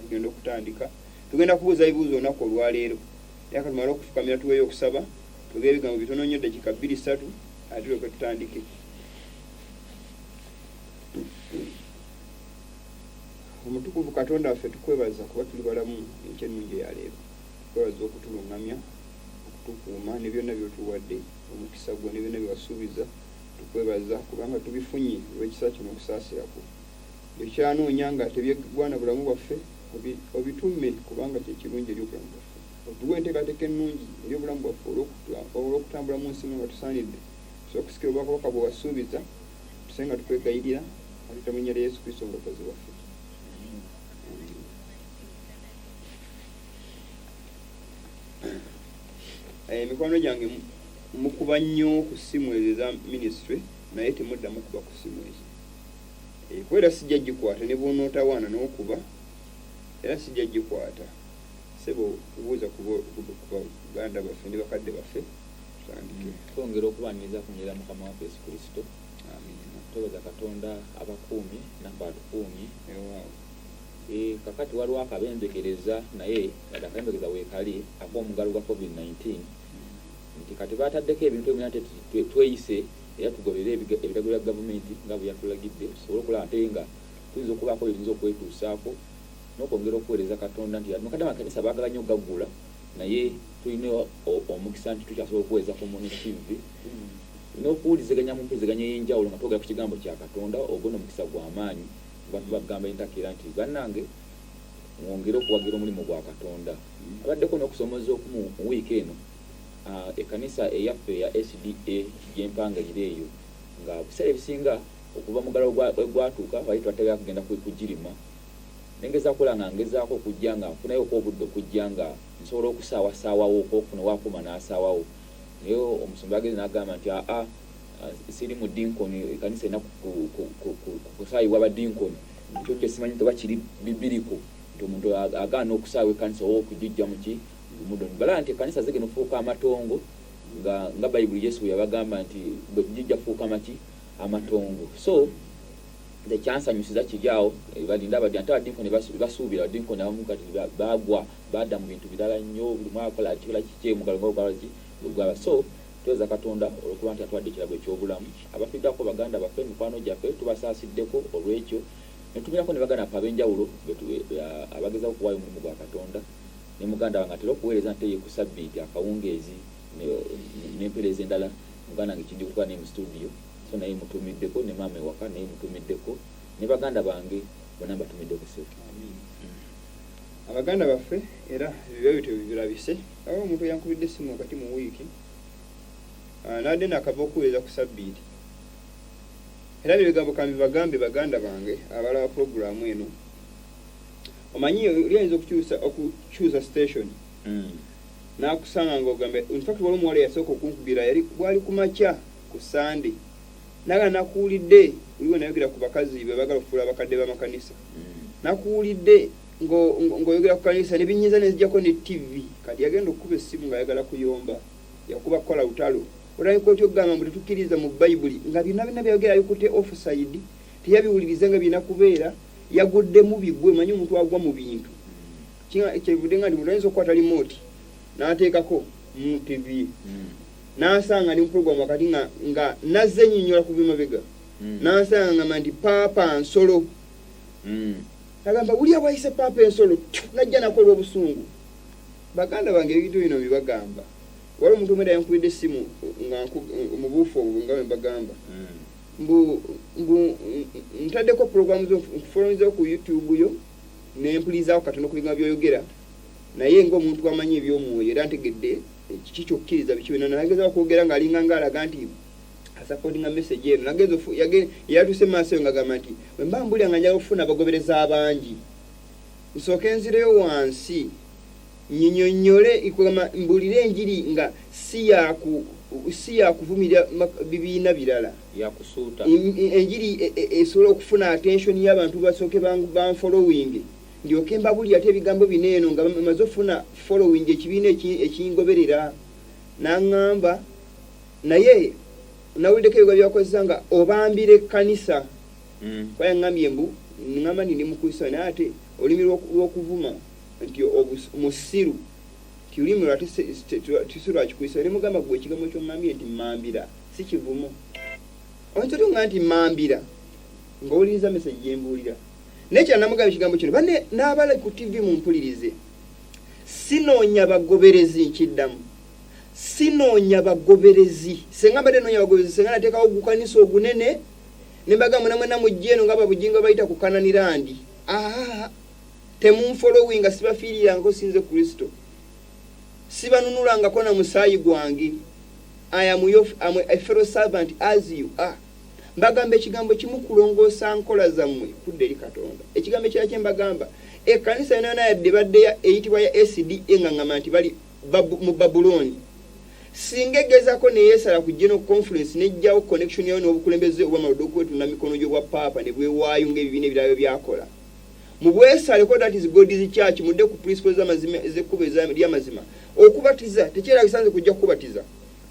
tugenda okutandika. Tugenda kubuuza ebibuuzo olunaku olwaleero, era katumale okufukamira tuweeyo okusaba, twogere ebigambo bitono nnyo, ddakiika bbiri ssatu, ate tulyoke tutandike. Omutukuvu Katonda waffe, tukwebaza kuba tuli balamu enkya ennungi eyaleero. Tukwebaza okutuluŋŋamya, okutukuuma ne byonna by'otuwadde, omukisa gwo ne byonna bye wasuubiza. Tukwebaza kubanga tubifunye olw'ekisa kyo n'okusaasira kwo. By'okyanoonya nga tebyegwana bulamu bwaffe, obitumme kubanga kye kirungi eri obulamu bwaffe. Otuwe enteekateeka ennungi eri obulamu bwaffe olw'okutambula mu nsi muno nga tusaanidde, tusobole okusikira obwakabaka bwe wasuubiza. Tusabe nga tukwegayirira nga tuyita mu linnya lya Yesu Kristo Omulokozi waffe. Emikwano gyange, mukuba nnyo ku ssimu ezo eza minisitule, naye temuddamu kuba ku ssimu ezo, kuba era sijja gikwata. Ne bw'onootawaana n'okuba, era sijja gikwata. Ssebo, buuza ku baganda baffe ne bakadde baffe, tutandike. Twongera okubaaniriza ku nnyirira Mukama waffe Yesu Kristo. Amiina. Twebaza Katonda abakuumye naffe atukuumye. Weewaawo. Kakati waliwo akabembekereza, naye kati akabembekereza weekali ak'omuggalo gwa COVID-19, nti kati bataddeko ebintu ebina nti tweyise era tugoberere ebiragiro bya gavumenti nga bwe yatulagidde, tusobole okulaba ate nga tuyinza okubaako bye tuyinza okwetuusaako n'okwongera okuweereza Katonda, nti mukadde amakanisa baagala nnyo gaggula, naye tulina omukisa nti tukyasobola okuweereza ku Muni TV n'okuwuliziganya mu mpuliziganya ey'enjawulo nga twogera ku kigambo kya Katonda. Ogwo n'omukisa gwa maanyi. Abantu bagamba entakera nti bannange, mwongere okuwagira omulimu gwa Katonda. Abaddeko n'okusomooza okumu mu wiiki eno, ekkanisa eyaffe eya SDA gyempangalira eyo, nga biseera ebisinga okuva mugalo gwatuuka bali twategeka kugenda kugirima, nengezaako okulaba nga ngezaako okujja nga nfunayo okwobudde okujja nga nsobola okusaawasaawawo okufuna owakuma n'asaawawo, naye omusumba yagenze n'agamba nti aa, siri mu dinkoni, ekkanisa erina kusaayibwa abadinkoni. Ekyo kyesimanyi nti oba kiri bibiriko nti omuntu agaana okusaawa ekkanisa oba okugijja muki mudoni, balaba nti ekkanisa zigenda okufuuka amatongo, nga Bayibuli Yesu bwe yabagamba nti gijja kufuuka maki amatongo. So nze kyansanyusiza kiri awo, balinda abadi ate abadinkoni basuubira abadinkoni abamu kati bagwa badda mu bintu birala nnyo, buli mwakola kikola kiki omugalo nga gwaba. So twebaza Katonda olwokuba nti atwadde ekirabo eky'obulamu. Abafiiddwako baganda baffe, mikwano gyaffe, tubasaasiddeko olw'ekyo, ne tumirako ne baganda baffe ab'enjawulo abagezaako okuwaayo omulimu gwa Katonda, ne muganda wange atera okuweereza nte ye ku sabbiiti akawungeezi n'empeereza endala, muganda wange Kingi kutuka naye mu studio, so naye mutumiddeko, ne maama ewaka naye mutumiddeko, ne baganda bange bonna mbatumiddeko. Sebo. Abaganda baffe, era biba bityo bibirabise. Awo omuntu eyankubidde essimu wakati mu wiiki, nabadde nakava okuweereza ku sabbiiti, era bino ebigambo kambibagambe baganda bange abalaba pulogulaamu eno. Omanyi oli ayinza okukyusa station n'akusanga nga ogambe. In fact, waliwo omuwala eyasooka okunkubira, yali bwali ku makya ku Sande, naga nakuwulidde uliwe nayogera ku bakazi bwe baagala okufuula abakadde b'amakanisa, nakuwulidde ng'oyogera ku kanisa ne binyiza nenzijako ne TV. Kati yagenda okukuba essimu ng'ayagala kuyomba, yakuba kukola lutalo, otandika otya okugamba mbu tetukkiriza mu Bayibuli, nga byonna byonna byayogera abikutte offside, teyabiwuliriza nga birina kubeera yaguddemu bigwe. Manyi omuntu agwa mu bintu kyevudde nga nti muntu ayinza okukwata remote n'ateekako mu TV ye, n'asanga ndi mu program wakati nga nazze nnyonnyola ku bimabega, n'asanga ngamba nti paapa nsolo, agamba buli abwayise paapa ensolo, najja nakola obusungu. Baganda bange, ebintu bino bibagamba. Waliwo omuntu omwenda yankubidde essimu nga mu buufu obwo nga bwe mbagamba, mbu ntaddeko puroguramu zo, nkufolowinzeho ku YouTube yo, nempulizaako katono ku bigambo byoyogera, naye ng'omuntu amanyi eby'omwoyo era ntegedde kiki kyokkiriza biki byonna. Nagezaako okwogera ng'alinga ng'alaga nti asupportinga message eno. Nagenza yatuuse maaso eyo ng'agamba nti bwe mba mbulira nga njagala okufuna abagoberezi abangi, nsooke nzireyo wansi nyinyonnyole, kugamba mbulire enjiri nga si yakuvumirira bibiina birala, yakusuuta enjiri esobola okufuna attention y'abantu, basooke banfollowing, ndyoke mbabulire ate ebigambo bino eno nga maze okufuna following, ekibiina ekingoberera. N'aŋŋamba naye nawuliddeko ebigambo byakozesa nga obambira ekkanisa, kuba yaŋŋambye mbu ŋŋamba nti ndi Mukristaayo, naye ate Olulimi lw'okuvuma nti musiru, ti lulimi lwa si lwa Kikristaayo. Ne mugamba, gwe ekigambo ky'oŋŋambye nti mmambira si kivumo? Oyinza otya oŋŋamba nti mmambira ng'owuliriza message gye mbuulira? Naye kyala namugamba ekigambo kino, banne n'abala ku TV mumpulirize, sinoonya bagoberezi. Nkiddamu, sinoonya bagoberezi. Senga mbadde noonya bagoberezi, senga nateekawo ogukanisa ogunene ne mbagamba, mwena mwena mujje eno, nga babujinga bayita ku Kananirandi. Aa, temunfollowinga, sibafiirirangako, sinze Kristo, sibanunulangako na musaayi gwange. I am your, I'm a fellow servant as you are. Mbagamba ekigambo kimu, kulongoosa nkola zammwe kudda eri Katonda. Ekigambo ekirala kye mbagamba, ekkanisa yona yona yadde badde eyitibwa ya SDA, nga ngamba nti bali mu Babulooni, singa egezaako neyeesala ku General Conference nejjawo connection yayo n'obukulembeze obwamalodde okwetunda mikono gy'obwa paapa ne bwewaayo ng'ebibiina ebirala bye byakola mu bwesaleko, that is God's church. Mudde ku principles z'amazima, ez'ekkubo ly'amazima. Okubatiza tekyeragisa nze kujja kukubatiza.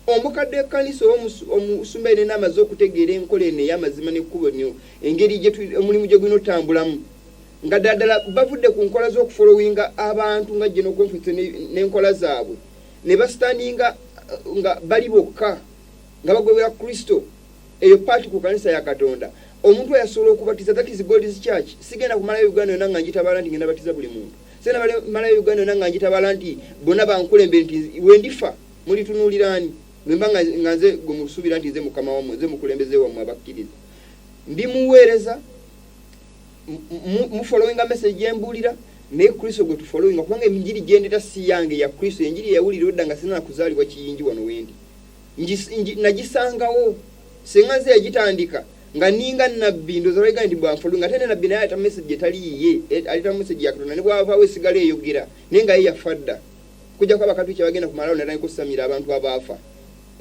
Omukadde ekkanisa oba omusumba yenna amaze okutegeera enkola eno ey'amazima n'ekkubo lino, engeri omulimu gye gulina otambulamu, nga ddala ddala bavudde ku nkola z'okufollowinga abantu nga General Conference n'enkola zaabwe, ne bastandinga nga bali bokka nga bagobera Kristo, eyo part ku kanisa ya Katonda. Omuntu oyo asobola okubatiza. That is God's church. Sigenda kumalayo Uganda yonna nga njitabala nti ngenda batiza buli muntu. Sigenda malayo Uganda yonna nga njitabala nti bonna bankulembere, nti wendifa mulitunuuliraani bwemba nga nze gwe musuubira nti nze mukama wammwe, nze mukulembeze wammwe abakkiriza. Ndi muweereza, mufollowinga message gyembuulira, naye Kristo gwe tufollowinga, kubanga enjiri gyendeta si yange, ya Kristo. Enjiri yawulira odda nga sinana kuzaalibwa kiyingi wano wendi. Nagisangawo. Singa nze yagitandika nga ninga nabbi, ndowooza baligamba nti bwanfollowinga. Ate ne nabbi naye aleta message etali yiye, aleta message ya Katonda, ne bwavaawo esigala eyogera, naye nga ye yafa dda. Kujjako abakatuliki abagenda ku malalo natandika okusamira abantu abaafa,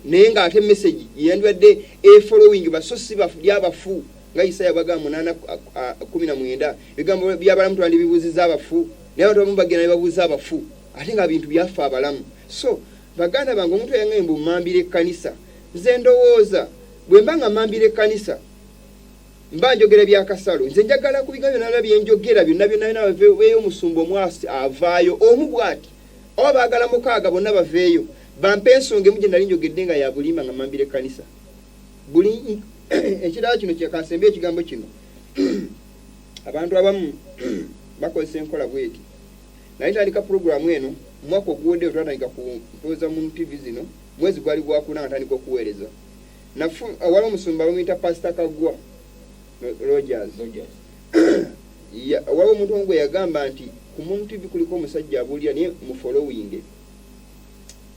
naye ng'ate message yeyandibadde efollowing ba, so si lyabafu, nga Isaya bwagamba 8:19, ebigambo byabalamu twandibibuuziza abafu. Naye abantu abamu bagenda ne babuuza abafu, ate nga bintu byafa abalamu. So baganda bange, omuntu eyaŋŋambye mbu mmambira ekkanisa, nze ndowooza bwe mba nga mmambira ekkanisa mba njogera byakasalo. Nze njagala ku bigambo byonna byenjogera byonna byonna byonna baveeyo, omusumba omu avaayo omu bw'ati, oba baagala mukaaga bonna baveeyo bampe ensonga emu gye nali njogedde nga ya bulimba nga mmambira ekkanisa. Buli ekirala kino kyekansembe ekigambo kino, abantu abamu bakozesa enkola bweti. Nali ntandika puroguramu eno mu mwaka oguweddeyo, twatandika ku mpewo mu TV zino, mwezi gwali gwakuna nga ntandika okuweereza. Waliwo omusumba bamuyita Pasita Kaggwa Rogers. Rogers. Waliwo omuntu omu gwe yagamba nti ku Moon TV kuliko omusajja abuulira, naye mufollowinge,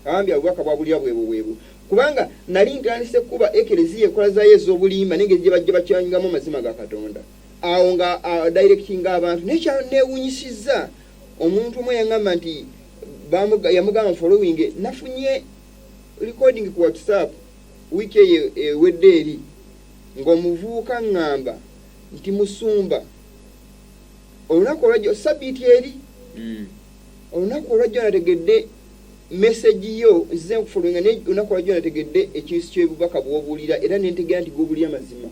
agambye obubaka bwabulira bwebwo bwebwo, kubanga nali ntandise kuba ekereziya enkola zaayo ez'obulimba n'engeri gye bajja bakyangamu amazima ga Katonda awo nga directinga abantu. Naye kyanneewunyisizza, omuntu omu yaŋŋamba nti yamugamba following. Nafunye recording ku WhatsApp wiiki eyo ewedde eri, ng'omuvubuka ŋŋamba nti, "Musumba, olunaku olwajjo, sabiiti eri, olunaku olwajjo nategedde message yo, nzize nkufollowinga, naye olunaku olwajjo nategedde ekinsi ky'obubaka bw'obuulira, era nentegeera nti gw'obuulira mazima.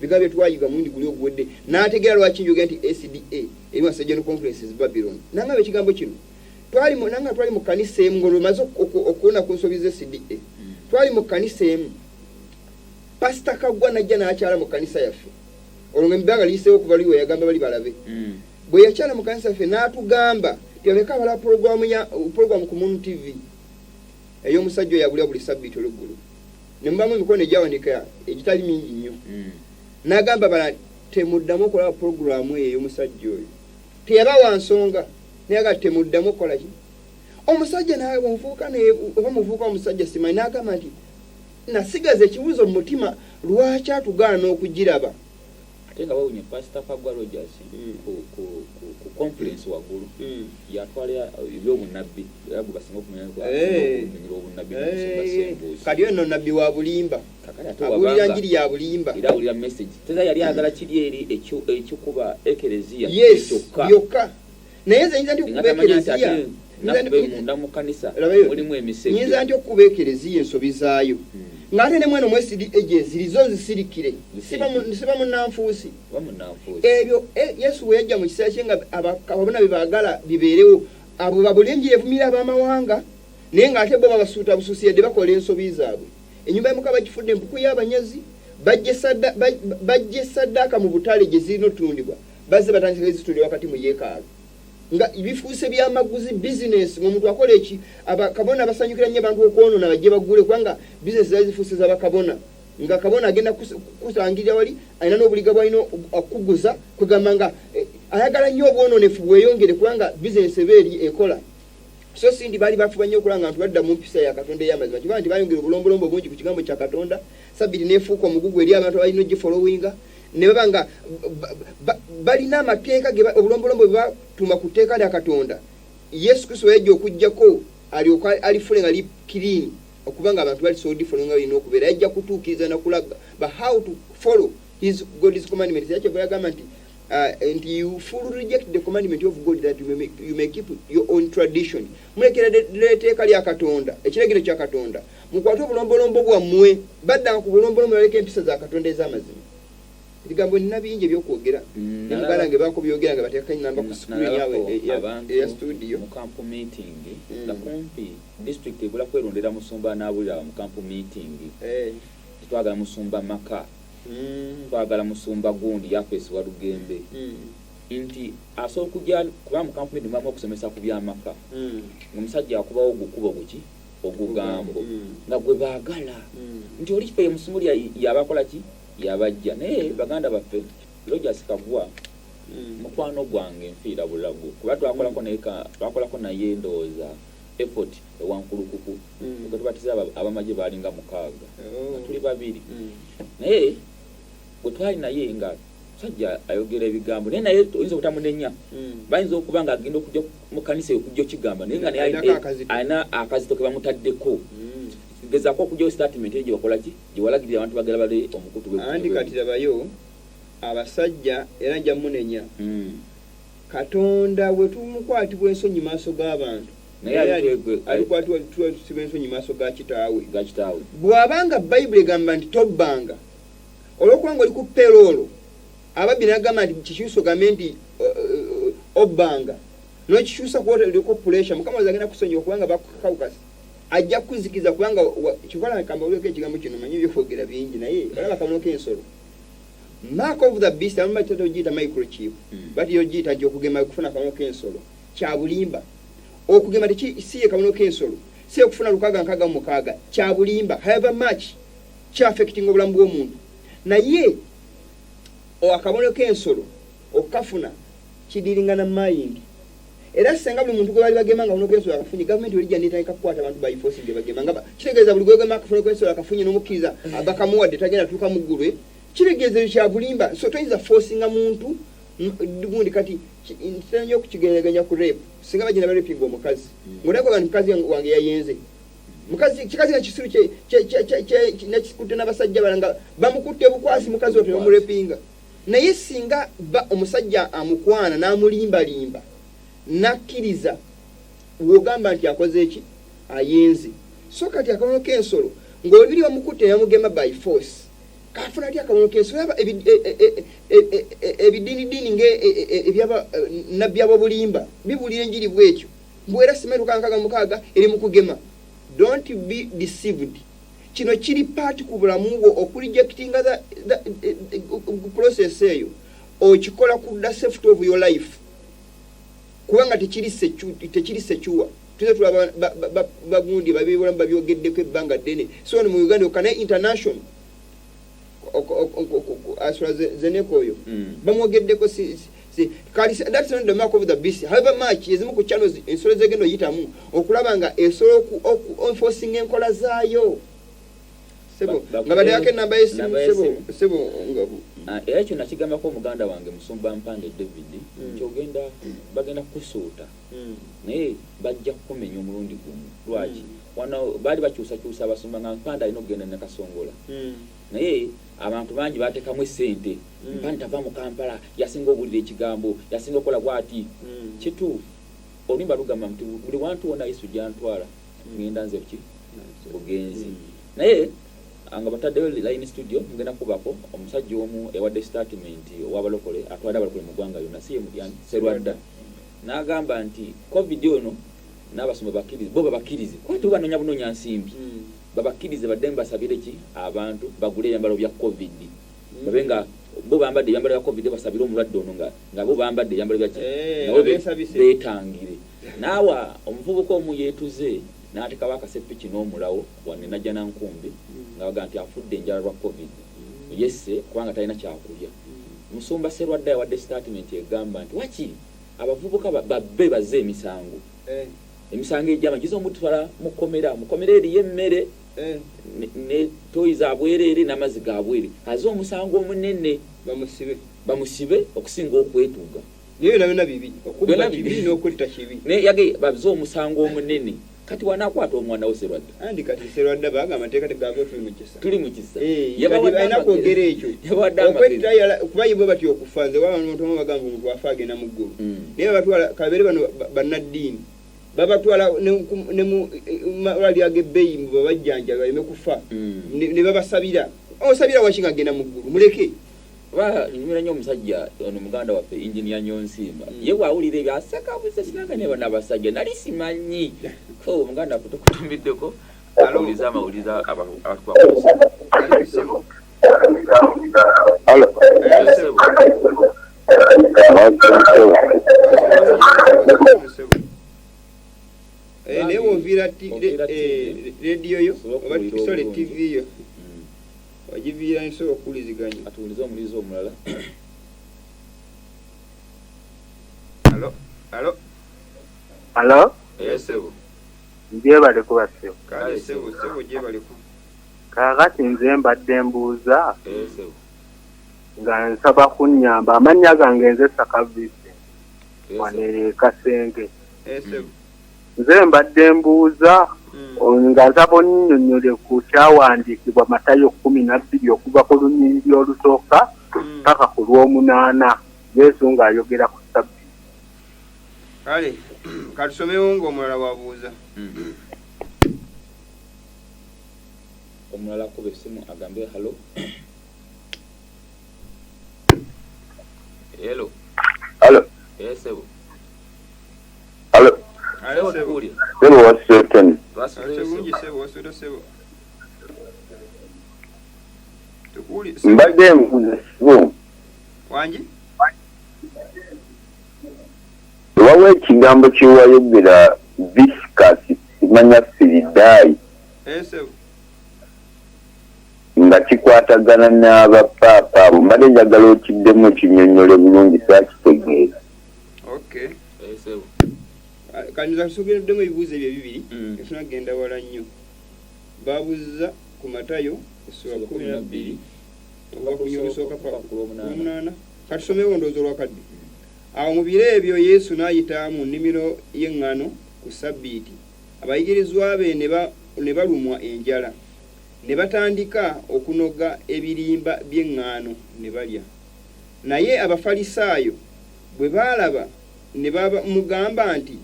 Bigambo bye twayiga mulundi guli oguwedde, n'ategeera lwaki njogera nti SDA eri wansi General Conferences Babylon." Nangamba ekigambo kino, nanga twali mu kkanisa emu ng'olwemaze okuwona ku nsobi ze SDA. Twali mu kkanisa emu, Pasita Kaggwa najja n'akyala mu kkanisa yaffe. Olwo nga ebbanga liyiseewo okuva luli we yagamba bali balabe. Bwe yakyala mu kanisa yaffe n'atugamba nti bameka abalaba puroguramu ya puroguramu ku Moon TV ey'omusajja oyo abulira buli sabbiiti olweggulo, ne mubamu emikono egyawanika egitali mingi nnyo. N'agamba bala, "Temuddamu okulaba puroguramu eyo ey'omusajja oyo." Teyabawa nsonga, naye agamba, "Temuddamu okukola ki." Omusajja omuvubuka oba muvubuka omusajja simanyi, n'agamba nti, "Nasigaza ekibuuzo mu mutima, lwaki atugaana okugiraba?" Ate nga wewunye, Pasita Kaggwa Rogers ku conference waggulu yatwala ebyobunnabbi, era gwe basinga okumanya okunyumira obunnabbi n'omusumba Ssembuuzi. Kati ono nabbi wa bulimba. Kakati ate abuulira wabanga njiri ya bulimba. Era awulira message teza yali ayagala kiri eri ekyokuba ekereziya kyokka. Byokka, naye nze nyinza nti nga okukuba tamanya nti ekereziya ate Nyinza nakube munda mu kanisa Labayo. mulimu emisege. Nyinza nti okukuba ekereziya ensobi zaayo? Ng'ate ne mweno mwesiri egyeziri zo zisirikire. Siba munnanfuusi. Ebyo Yesu bwe yajja mu kiseera kye nga abakabona bye baagala bibeerewo, abo babule enjiri evumira ab'amawanga, naye ng'ate bo babasuuta busuusi yadde bakola ensobi zaabwe. Ennyumba ya Mukama bagifudde empuku y'abanyazi, baggye ssaddaaka mu butale gye zirina otundibwa, bazze batandise zitundibwa wakati mu yeekaalu. Nga bifuuse byamaguzi, bizinesi, ng'omuntu akola eki. Abakabona basanyukira nnyo abantu okwonoona bajje bagule, kubanga bizinesi zaali zifuuse z'abakabona. Nga kabona agenda kusangirira wali alina n'obuliga bwalina okukuguza, kwegamba nga ayagala nnyo obwononefu bweyongere, kubanga bizinesi eba eri ekola. So si nti baali bafuba nnyo okulaba nga abantu badda mu mpisa ya Katonda ey'amazima, kiba nti bayongera obulombolombo bungi ku kigambo kya Katonda, Sabbiti n'efuuka omugugu eri abantu abalina ogifolowinga, ne baba nga balina amateeka obulombolombo bwe batuuma ku tteeka lya Katonda. Yesu Kristo yajja okuggyako alyoka alifule nga li clean, okuba nga abantu balisobola odifolowinga balina okubeera. Yajja kutuukiriza na kulaga ba how to follow his God's commandments. Era kyeva yagamba nti you full reject the commandment of God that you may keep your own tradition. Mulekera etteeka lya Katonda, ekiragiro kya Katonda, mukwate obulombolombo bwammwe. Baddanga ku bulombolombo, baleka empisa za Katonda ez'amazima. Ebigambo nina bingi ebyokwogera, ne muganda wange baako byogera nga bateekako enamba ku screen yaabwe eya studio. Mu camp meeting, nga kumpi district egula kwerondera musumba anaabulira mu camp meeting. Tetwagala musumba maka, twagala musumba gundi Yafesi Walugembe, nti asobola okujja, kuba mu camp meeting mubamu okusomesa ku byamaka, ng'omusajja akubawo ogukubo guki ogugambo nga gwe baagala, nti oli kifo ye musumuli yabakola ki yabajja. Naye baganda baffe, Rogers Kagwa mukwano gwange nfiira bulago, kuba twakolako naye ndowooza effort ewankulukuku nga tubatiza abamagye baalinga 6, nga tuli babiri. Naye bwe twali naye nga musajja ayogera ebigambo, naye naye oyinza obutamunenya, bayinza okuba nga agenda okujja mu kanisa okujja okigamba, naye nga naye alina akazito ke bamutaddeko. Gezaako okugyayo statement eyo gye bakola ki gye walagirira abantu bagala bale omukutu. Anti kati labayo abasajja, era nja munenya. Katonda bwe tumukwatibwa ensonyi maaso g'abantu, naye alikwatibwa ensonyi maaso ga kitaawe. Bw'abanga Bayibuli egamba nti tobbanga, olw'okuba nga oli ku payroll, ababbi n'agamba nti kikyusa ogambe nti obbanga, n'okikyusa kuba oliko pressure, Mukama agenda kusonyiwa kubanga bakukawukasi, ajja kukuzikiza kubanga kikola. Kamba olweko ekigambo kino, manyi ebyokwogera bingi, naye olaba akabonero k'ensolo, mark of the beast, abamu batera ogiyita microchip, batera ogiyita nti okugema kufuna akabonero k'ensolo. Kya bulimba. Okugema si ye kabonero k'ensolo, si ye kufuna 666, kya bulimba. However much kyaffectinga obulamu bw'omuntu, naye akabonero k'ensolo okukafuna kidiringa na mind. Era senga buli muntu gwe bali bagema nga kabonero k'ensolo akafunye, gavumenti olijja netandika kukwata abantu by force nge bagema, nga kitegeeza buli gwegema akabonero k'ensolo akafunye n'omukkiriza bakamuwadde tagenda tuuka mu ggulu. Kitegeeza ekyo kya bulimba. So toyinza forcinga muntu gundi. Kati ntera nnyo okukigereraganya ku rape. Singa bagenda barapinga omukazi, ng'onakoga nti mukazi wange yayenze, mukazi kikazi nga kisiru nakikutte n'abasajja bala nga bamukutte bukwasi mukazi wattu bamurapinga. Naye singa ba omusajja amukwana n'amulimbalimba n'akkiriza, wogamba nti akoze eki, ayenze. So kati akabonero k'ensolo ng'olibiri bamukutte ne bamugema by force, kafuna atya akabonero k'ensolo? Aba ebidiinidiini nga ebyaba nabbi ab'obulimba bibuulira enjiri bwetyo, mbu era simanyi 666 eri mu kugema. Don't be deceived. Kino kiri part ku bulamu bwo okurejectinga the process eyo, okikola ku the safety of your life, kubanga tekiri secure. Tuze tulaba bagundi babibulamu babyogeddeko ebbanga ddene, so wano mu Uganda yokka, naye international AstraZeneca oyo bamwogeddeko. Kali that's not the mark of the beast, however much ezimu ku channels ensolo zegenda oyitamu okulaba nga esobola oku enforcing enkola zaayo. Sebo, nga baddeyako enamba y'essimu, sebo, sebo nga Era ekyo nakigambako omuganda wange musumba Mpande David, nti ogenda bagenda kukusuuta, naye bajja kukumenya omulundi gumu. Lwaki? Wano baali bakyusakyusa abasumba, nga Mpande alina okugenda Nakasongola, naye abantu bangi bateekamu esente, Mpande tava mu Kampala, yasinga obuulira ekigambo, yasinga okukola bwati. Kituufu, oluyimba lugamba nti buli wantu wonna Yesu gyantwala ngenda nze ki bugenzi. Naye Nga bataddeyo line studio, mugenda kubako omusajja omu ewadde statement ow'abalokole, atwala abalokole mu ggwanga lyonna, si Serwadda, n'agamba nti COVID ono n'abasumba bakkirize, bo babakkirize kuba tubanoonya bunoonya nsimbi, babakkirize baddemu basabire ki abantu bagule ebyambalo bya COVID, babe nga bo bambadde ebyambalo bya COVID, basabire omulwadde ono nga bo bambadde ebyambalo bya ki, nabo beetangire. Naawa omuvubuka omu yeetuze n'ateekawo akasepiki n'omulawo wanne najja nankumbi nga baga nti afudde enjala lwa COVID, yesse kubanga talina kyakulya. Musumba Serwadda yawadde statement egamba nti wakiri abavubuka babbe bazze emisango, emisango egyama giza omutwala mukomera, mukomera eriyo emmere ne toyi za bwereere n'amazzi ga bwereere, aze omusango omunene bamusibe okusinga okwetuga. Naye byonna byonna bibi, okubba kibi n'okwetta kibi. Naye yage baze omusango omunene. Kati wanakwata omwana wo Serwadda. Andi kati Serwadda bagamba amateeka tegava, tuli mu kisa. Tuli mu kisa. Alina kwogera ekyo. Okwetta kuba ye bwe batyo okufa, nze waba omuntu omu bagamba omuntu afa agenda mu ggulu. Naye babatwala kabeere bano bannaddiini. Babatwala ne mu malwaliro ag'ebbeeyi mbu babajjanjabe baleme kufa. Ne babasabira. Osabira waki nga agenda mu ggulu? Muleke. Nyumira nnyo omusajja ono muganda waffe Engineer Nyonsimba. Ye bw'awulira ebyo aseka busa, sinanga ne bano abasajja nali simanyi. Ko muganda waffe tukutumiddeko awuliza amawuliza abatukwasa. Hello. Naye bw'oviira rediyo yo oba sorry TV yo ogiviira nsobola okuwuliziganya. Atuwulize omulizi omulala. Alo, alo. Alo? Sebo. Ngyebale kuba ssebo. Kale ssebo, ssebo gyebaleko. Kaakati nze mbadde mbuuza nga nsaba kunnyamba. Amannya gange nze Saka Vincent wano e Kasenge. Ssebo. Nze mbadde mbuuza nga nsaba onnyonnyole ku kyawandiikibwa Matayo 12 okuva ku lunyiriri olusooka paka ku lw'omunaana, Yesu ng'ayogera ku Ssabbiiti. Kale katusomewo ng'omulala wabuuza. Omulala akuba essimu agambe hello. Hello. Hello. Sebo. Hello. Sebo tukuwulira. Sebo wasuteni. Bulungi sebo, wasuda sebo. Mbadde mbuuza sebo. Wangi? Waliwo ekigambo kye wayogera viscus simanya firidaayi nga kikwatagana n'abapaapa abo, mbadde njagala okiddemu okinnyonnyole bulungi saakitegeera. Okay. Kaniza tusogeddemu ebibuuzo ebyo ebibiri, etunagenda wala nnyo. Babuuza ku Matayo essula 12 okuva ku olusooka paka ku lw'omunaana. Katusomewo ndowooza olwakadde. Awo mu biro ebyo Yesu n'ayita mu nnimiro y'eŋŋano ku Ssabbiiti. Abayigirizwa be ne balumwa enjala, ne batandika okunoga ebirimba by'eŋŋaano ne balya. Naye Abafalisaayo bwe baalaba ne bamugamba nti,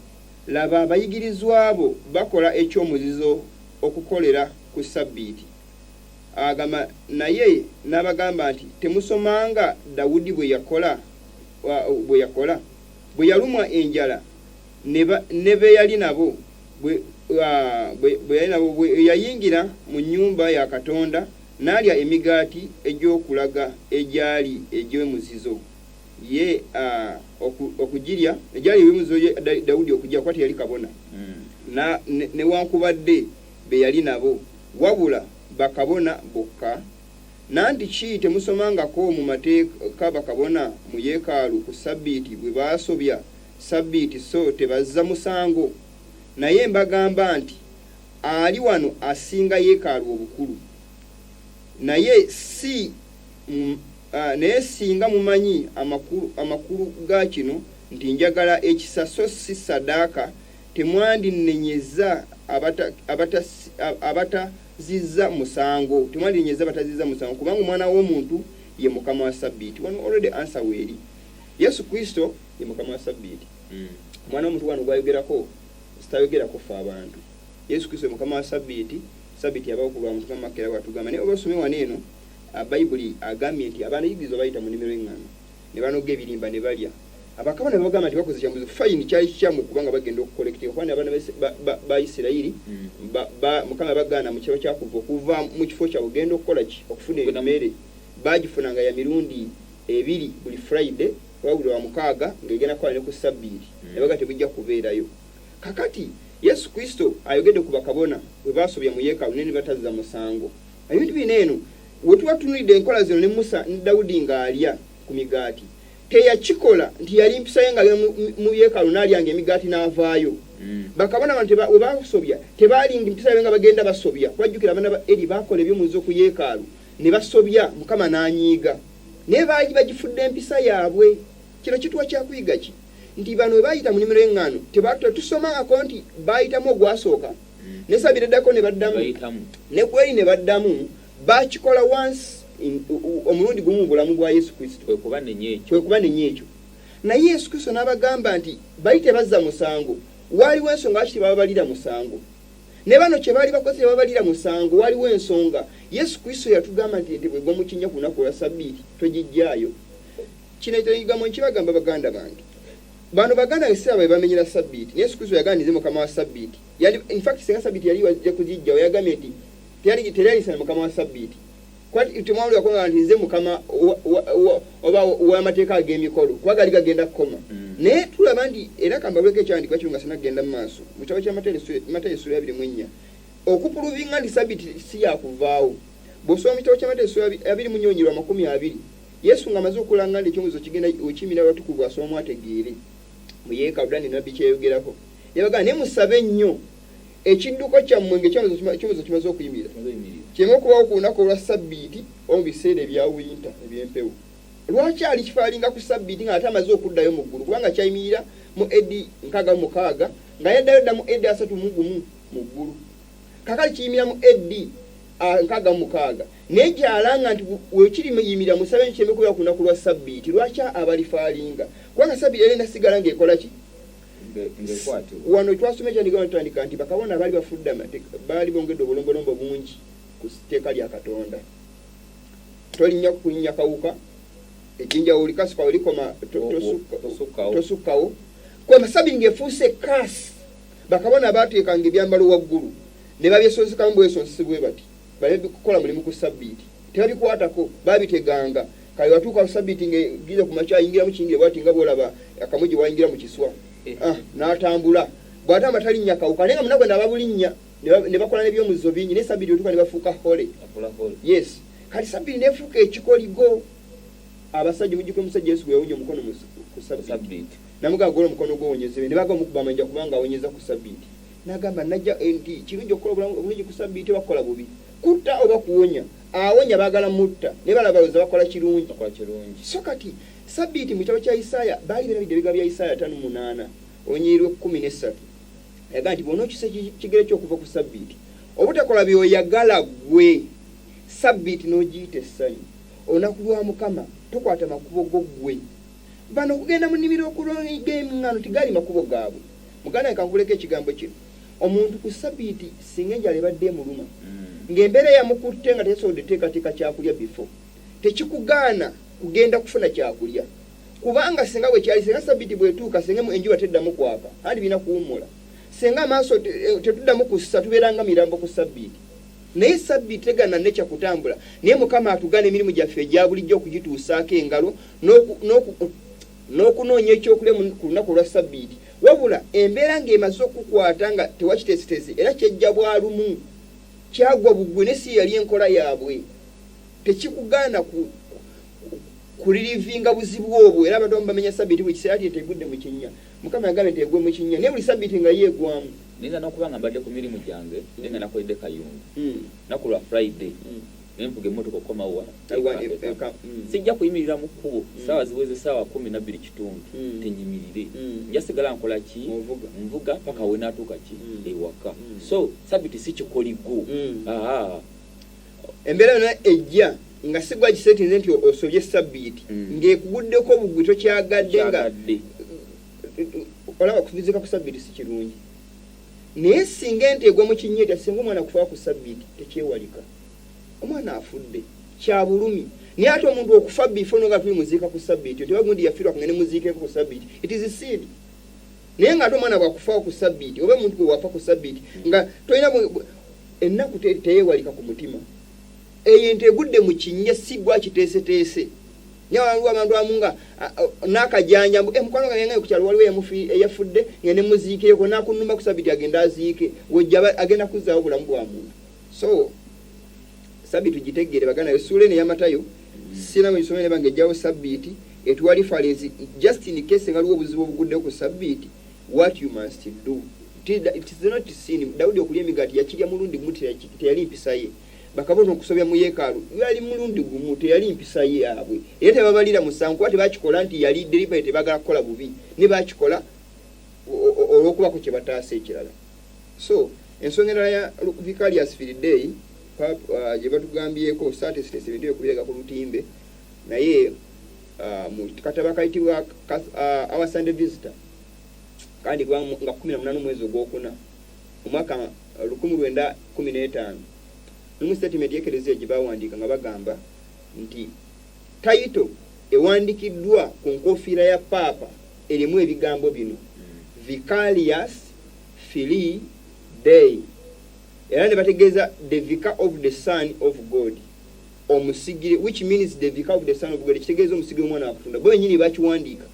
laba abayigirizwa bo bakola ekyomuzizo okukolera ku Ssabbiiti. Agamba naye n'abagamba nti, temusomanga Dawudi bwe yakola bwe yalumwa enjala ne be yali nabo bwe yayingira mu nnyumba ya Katonda n'alya emigaati egy'okulaga egyali egy'omuzizo ye okugirya egyali eby'omuzizo ye Dawudi okujja kuba teyali kabona newankubadde be yali nabo wabula bakabona bokka. Nanti ki temusomangako mu mateeka bakabona mu yeekaalu ku Ssabbiiti bwe baasobya Ssabbiiti so tebazza musango? Naye mbagamba nti ali wano asinga yeekaalu obukulu. Naye singa mumanyi amakulu ga kino nti njagala ekisa so si ssaddaaka, temwandinenyezza abatazizza musango, temwandinenyezza abatazizza musango, kubanga omwana w'omuntu ye Mukama wa Ssabbiiti. Wano already answer weeri. Yesu Kristo ye Mukama wa Ssabbiiti. Omwana w'omuntu wano gwayogerako sitayogerako ffe abantu. Yesu Kristo ye Mukama wa Ssabbiiti. Sabiti yabawo ku lwa Mukama Makera bwatugamba. Naye oba osome wano eno, Bayibuli agambye nti abaana yigirizwa bayita mu nnimiro y'eŋŋano ne banoga ebirimba ne balya. Abakabona ne bagamba nti bakoze kyamuzi. Fine, kyali kikyamu kubanga bagenda okucollectinga, kubanga abaana ba Isirayiri Mukama bagaana mu kiro kyakuva okuva mu kifo kyabwe ogenda okukola ki? Okufuna emmere. Bagifunanga ya mirundi ebiri, buli Friday oba buli lwa mukaaga, ng'egenda kukola ne ku Sabbiiti. Ne baga tebujja kubeerayo. Kakati Yesu Kristo ayogedde ku bakabona bwe basobya mu yeekaalu naye ne batazza musango. Ebintu bino eno we tuba tutunulidde enkola zino, ne Musa ne Dawudi ng'alya ku migaati, teyakikola nti yali mpisa ye ng'agenda mu yeekaalu n'alyanga emigaati n'avaayo. Bakabona bano we basobya tebaalinga mpisa yaabwe nga bagenda basobya. Kubajjukira abaana ba Eri baakola eby'omuzizo ku yeekaalu ne basobya, Mukama n'anyiiga, naye baali bagifudde empisa yaabwe. Kino kituwa kyakuyiga ki? Nti bano we baayita mu nnimiro y'eŋŋaano tetusomangako nti baayitamu ogwasooka ne sabira eddako ne baddamu ne gweri ne baddamu. Bakikola once, omulundi gumu mu bulamu bwa Yesu Kristo. Kwe kubanenya ekyo. Kwe kubanenya ekyo. Naye Yesu Kristo n'abagamba nti bali tebazza musango. Waaliwo ensonga lwaki tebababalira musango. Ne bano kye baali bakoze tebabalira musango, waliwo ensonga. Yesu Kristo yatugamba nti ente bwegwa mu kinnya ku lunaku olwa Sabbiiti togiggyaayo. Kino ekigambo nkibagamba baganda bange. Bano baganda bange siraba bwe bamenyera Sabbiiti, naye Yesu Kristo yagamba nze Mukama wa Sabbiiti. In fact, singa Sabbiiti yali wajja kugijjawo, yagambye nti teyali Mukama wa Sabbiiti. Temwawulirako nga nti nze Mukama oba w'amateeka ag'emikolo, kuba gaali gagenda kukoma. Naye tulaba nti era kambabuleko ekyawandiikibwa kino nga sinagenda mu maaso mu kitabo kya Matayo essula 24, okuprovinga nti Sabbiiti si yakuvaawo. Bw'osoma mu kitabo kya Matayo essula 24 20, Yesu ng'amaze okulanga nti ekyomuzizo kigenda wekiyimira awatukuvu, asomamu ategeere mu yeekaalu dani nabbi kyeyogerako, yabagamba, naye musabe nnyo ekidduko kyammwe ng'ekyomuzizo kimaze okuyimirira kireme okubawo ku lunaku olwa Sabbiiti oba mu biseera ebya winter eby'empewo. Lwaki ali kifaalinga ku Sabbiiti nga ate amaze okuddayo mu ggulu? Kubanga kyayimirira mu AD 66, nga yaddayo dda mu AD 31 mu ggulu. Kakali kiyimirira mu AD 66, naye gyalanga nti wekiriyimirira musabe nti kireme kubeera ku lunaku lwa Sabbiiti. Lwaki abalifaalinga? Kubanga Sabbiiti yali nasigala ng'ekola ki? Wano twasoma ekyandika tutandika nti bakabona baali bafudde amateeka, baali bongedde obulombolombo bungi ku tteeka lya Katonda. Tolinnya kulinnya kawuka, ejjinja olikasuka likoma, tosukkawo. Kwema sabiri ng'efuuse kasi. Bakabona baateekanga ebyambalo waggulu ne babyesonsekamu bwesonsesi bwe bati baleme kukola mulimu ku Sabbiiti. Tebabikwatako, babiteganga. Kale watuuka ku Sabbiiti ng'egiza ku makya, ayingiramu kiyingire bwati nga bwolaba akamugi wayingira mu kiswa. N'atambula bw'atamba talinnya kawuka, naye nga munaku eno ababulinnya ne bakola n'ebyomuzizo bingi, naye Sabbiiti otuuka ne bafuuka holy. Yes, kati Sabbiiti nefuuka ekikoligo. Abasajja, mujjuka omusajja Yesu gwe yawonya omukono ku Sabbiiti, namugamba, "Gola omukono gwo owonyezebwe." Ne baga omukuba amayinja kubanga awonyeza ku Sabbiiti. N'agamba najja nti kirungi okukola obulungi ku Sabbiiti oba kukola bubi, kutta oba kuwonya? Awonya baagala mutta, naye balaba balowooza bakola kirungi. So kati Sabbiiti mu kitabo kya Isaaya baali berabidde ebigambo bya Isaaya 58 olunyiriri lw'e13. Yagamba nti bw'onookyusa kigere kyokuva ku Sabbiiti, obutakola by'oyagala ggwe, Sabbiiti n'ogiyita essanyu, olunaku lwa Mukama, tokwata makubo go ggwe. Bano okugenda mu nnimiro okuloga eŋŋano tigaali makubo gaabwe. Muganda wange, kankuleko ekigambo kino. Omuntu ku Sabbiiti singa enjala ebadde emuluma, ng'embeera yamukutte nga teyasobodde teekateeka kyakulya before, tekikugaana kugenda kufuna kyakulya, kubanga singa bwe kyali, singa Sabbiiti bwetuuka, singa enjuba teddamu kwaka andi birina kuwummula, singa amaaso tetuddamu kussa, tubeera nga mirambo ku Sabbiiti. Naye Sabbiiti tegaana nekya kutambula, naye Mukama atugana emirimu gyaffe egya bulijjo okugituusaako engalo n'okunoonya ekyokulya ku lunaku olwa Sabbiiti. Wabula embeera ng'emaze okukwata nga tewakiteesiteesi, era kyejja bwalumu, kyagwa bugwe, ne si yali enkola yaabwe, tekikugaana kurelievinga buzibu obwo. Era abantu abamu bamenya Sabbiiti buli kiseera ati tegudde mu kinnya. Mukama yagambye nti egwe mu kinnya, naye buli Sabbiiti nga yeegwamu. Niyinza n'okuba nga mbadde ku mirimu gyange, naye nga nakoledde Kayunga naku lwa Friday, nenvuga emmotoka okukomawo wano. Sijja kuyimirira mu kkubo saawa ziweze saawa 12:15 tenyimirire. Nja sigala nkola ki? Nvuga paka we naatuuka ki ewaka. So Sabiti si kikoligo. Embeera yonna ejja nga si gwa kisetinze nti osobye Sabbiiti, ng'ekuguddeko bugwi, tokyagadde, nga olaba kuvizika ku Sabbiiti si kirungi. Naye singa ente egwa mu kinnya etya, singa omwana kufa ku sabbiiti, tekyewalika. Omwana afudde kya bulumi, naye ate omuntu okufa before nga tuli muziika ku sabbiiti, tebagundi yafiirwa kungende muziikeko ku sabbiiti, it is sin. Naye nga ate omwana bwakufawo ku sabbiiti, oba omuntu gwe wafa ku sabbiiti, nga tolina ennaku, teyewalika ku mutima. Eyo ente egudde mu kinnya, si gwa kiteeseteese. Naye waliwo abantu abamu nga n'akajanja mbu mukwano gange nga ku kyalo waliwo eyafudde, ngende muziikireko, n'akunuma ku sabbiiti agende aziike, wejja agenda kuzzaawo bulamu bwa muntu. So sabbiiti tugitegeere, baganda. Essuula eno ey'Amatayo sina mwegisome, neba ng'ejjawo sabbiiti, etuwa reference just in case nga waliwo obuzibu obuguddewo ku sabbiiti, what you must do. It is not sin. Dawudi okulya emigaati yakirya mulundi gumu, teyali mpisa ye. Bakabona okusobya mu yeekaalu yali mulundi gumu, teyali mpisa yaabwe, era tebabalira musango kuba tebakikola nti yali deliberate, tebagala kukola bubi, ne bakikola olw'okubako kye bataasa ekirala. So ensonga endala ya Vicarius Filii Dei gye batugambyeko, saateeseteese ebintu ebyo kubiraga ku lutimbe, naye mu katabo akayitibwa Our Sunday Visitor, kandi nga 18 omwezi ogwokuna omwaka 1915, mulimu statement y'ekereziya gye bawandiika nga bagamba nti title ewandikiddwa ku nkofiira ya paapa erimu ebigambo bino, Vicarius Filii Dei, era ne bategeeza the vicar of the Son of God, omusigire, which means the vicar of the Son of God kitegeeza omusigire omwana wa Katonda. Bo bennyini bakiwandiika.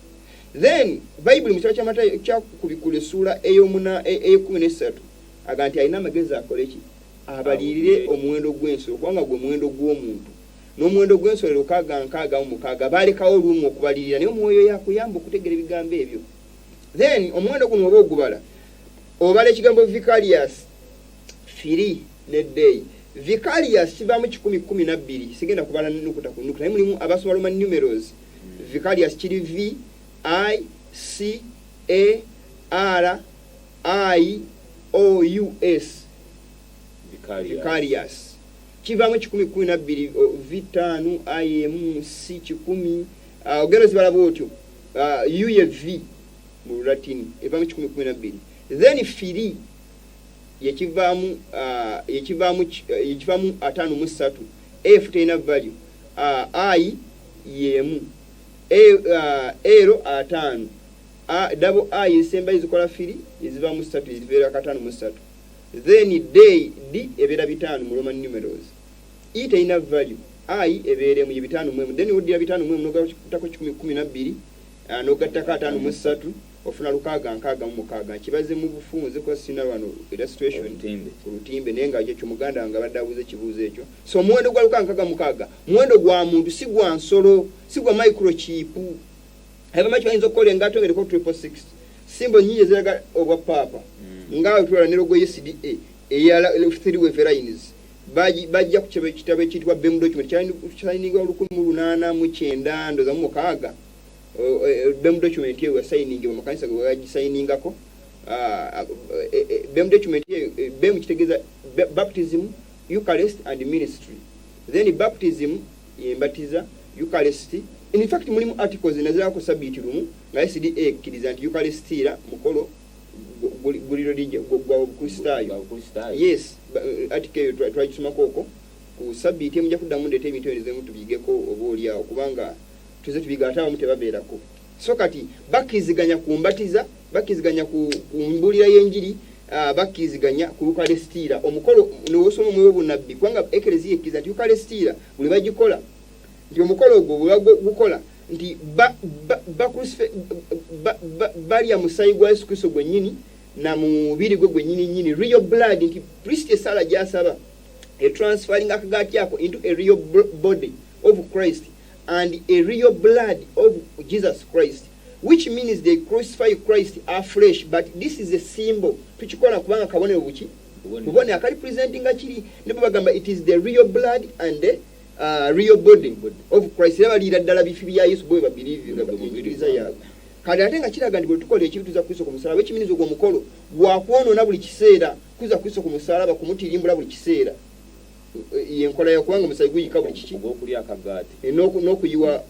Then Bayibuli mu kitabo kyamatayo kyakubikula essuula ey'omuna ey'e13 aga nti alina amagezi akole ki? Abalirire omuwendo gw'ensolo, kubanga gwe muwendo gw'omuntu, n'omuwendo gw'ensolo 666. Baalekawo olumu okubalirira, naye omwoyo yakuyamba okutegera ebigambo ebyo. Then omuwendo guno oba ogubala, obala ekigambo Vicarius Filii ne Dei. Vicarius kivaamu 112. Sigenda kubala nukuta ku nukuta, naye mulimu abasoma Roman numerals. Vicarius kiri V I C A R I O U S. Vicarius kivaamu 112, V ttaano, I emu, C 100, ogenda ozibala bwotyo. U ye V mu Lulatini, evaamu 112. Then Filii yekivaamu 53. F terina value, I yemu, L 50, double I ezisembayo zikola Filii, ezivaamu ssatu, ezibeera 53. Then Dei, D ebeera 50 mu Roman numerals, E terina value, I ebeera emu, ye 51. Then oddira 51 nogattako 112, nogattako 53, ofuna 666. Kibaze mu bufunze kuba sina wano illustration ku lutimbe, naye nga ekyo muganda wange abadde abuuza ekibuuzo ekyo. So omuwendo gwa 666 muwendo gwa muntu, si gwa nsolo, si gwa microchip. Abamaki bayinza okukola engato nga eriko 666, symbol nyingi eziraga obwa paapa, nga twala ne logo ye SDA eya three wave lines, bajja ku kitabo ekiyitibwa BEM document, kyasayiningibwa 1896. BEM document eyo yasayiningibwa makanisa ge bagisayiningako. BEM document eyo, BEM kitegeeza baptism, Eucharist and ministry. Then baptism yembatiza, Eucharist, in fact mulimu articles nazirako sabiiti lumu nga SDA ekkiriza nti Eucharistira mukolo guli gwa Bukristaayo. Yes, article eyo twagisomako okwo ku sabiiti emu. Nja kuddamu ndeeta ebintu ebyo nezemu tubiyigeko oba oliawo, kubanga tuze tubiga ate abamu tebabeerako. So kati bakkiriziganya ku mbatiza, bakkiriziganya ku mbuulira y'enjiri, bakkiriziganya ku Eucharistira omukolo newosoma omwoyo obunabbi, kubanga ekereziya ekkiriza nti Eucharistira buli bagikola, nti omukolo ogwo bwe bagukola nti balya musayi gwa Yesu Kristo gwennyini na mubiri gwe gwennyini nnyini, real blood, nti priest esaala gyasaba etransferring akagaati ako into a real body of Christ and a real blood of Jesus Christ, which means they crucify Christ afresh, but this is a symbol. Tukikola kubanga kabonero buki bubone akali presentinga kiri, ne bwe bagamba it is the real blood and the real body of Christ, era baliira ddala bifi bya Yesu bwe babiriienjigiriza yaabwe. Kati ate nga kiraga nti bwe tukola ekibi tuza Kristo ku musalaba, ekiminizo ogwo omukolo gwakwonoona buli kiseera, kuza Kristo ku musalaba, kumutirimbula buli kiseera, yenkola yo, kubanga omusaayi guyika buli kiki. Ogwokulya akagaati. N'okuyiwa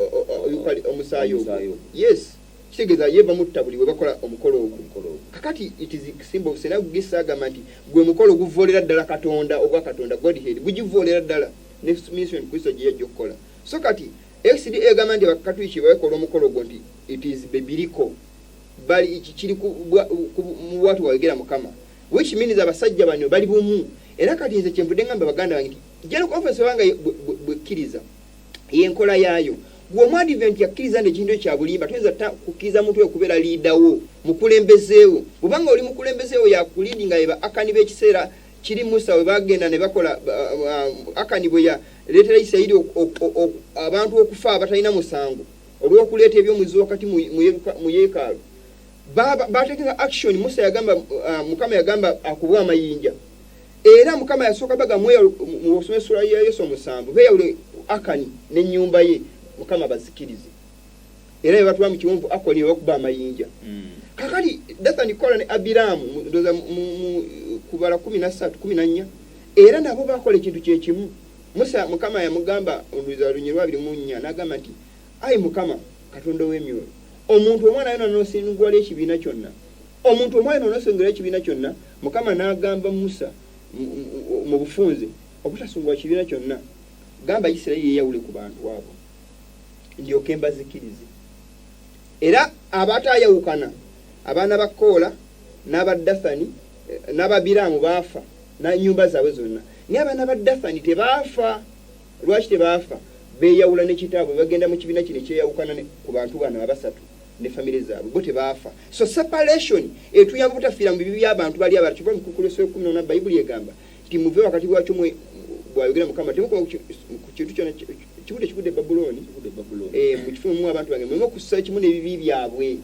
omusaayi ogwo. Yes. Kitegeeza ye bamutta buli bwe bakola omukolo ogwo. Omukolo ogwo. Kakati it is symbol of senagugisa agamba nti gwe mukolo oguvoolera ddala Katonda, ogwa Katonda, Godhead, gugivoolera ddala ne mission Kristo gye yajja okukola. So kati SDA egamba nti Abakatuliki bakola omukolo ogwo nti it is biblical, bali kiri mu bwatu wayogera Mukama, which means abasajja bano bali bumu. Era kati nze kyenvudde ngamba baganda bange nti General Conference obanga bwekkiriza yenkola yaayo, gwe omuadvent yakkiriza nti ekintu ekyo kya bulimba, toyinza kukkiriza muntu oyo kubeera leader wo, mukulembezeewo. Bw'obanga oli mukulembezeewo yakuleadinga, ye ba Akani b'ekiseera kiri Musa we bagenda ne bakola, Akani bwe yaleetera Isirayiri abantu okufa abatalina musango olw'okuleeta eby'omuzizo wakati mu yeekaalu, bateekeka action. Musa yagamba, Mukama yagamba akubwe amayinja, era Mukama yasooka baga mu osoma essula ya Yesu 7, beeyawule Akani n'ennyumba ye, Mukama bazikirize. Era bwe batula mu kiwonvu Akoni bakuba amayinja. Kakati Dathani, Kola ne Abiraamu, ndowooza mu kubala 13, 14, era nabo bakola ekintu kyekimu. Musa Mukama yamugamba, ndowooza lunye lwa 24, n'agamba nti, ayi Mukama Katonda ow'emyoyo, omuntu omwana yona n'osingwala ekibiina kyonna, omuntu omwana yona n'osingwala ekibiina kyonna. Mukama n'agamba Musa mu bufunze obutasungwa kibiina kyonna, gamba Isirayiri yeeyawule ku bantu abo ndyoke mbazikirize. Era abatayawukana, abaana ba Koola n'aba Dathani n'Ababiraamu baafa n'ennyumba zaabwe zonna, naye abaana ba Dathani tebaafa. Lwaki tebaafa? Beeyawula ne kitaabwe, bagenda mu kibiina kino ekyeyawukana ku bantu bano abasatu ne famire zaabwe, bo tebaafa. So separation etuyamba obutafiira mu bibi by'abantu bali abalala. Kyova mu Kukuluso 14 Bayibuli egamba nti muve wakati bwakyo mwe, bw'ayogera Mukama, temukoma ku kintu kyonna kivudde kivudde e Babulooni, mu kifo mu abantu bange muleme okussa ekimu n'ebibi byabwe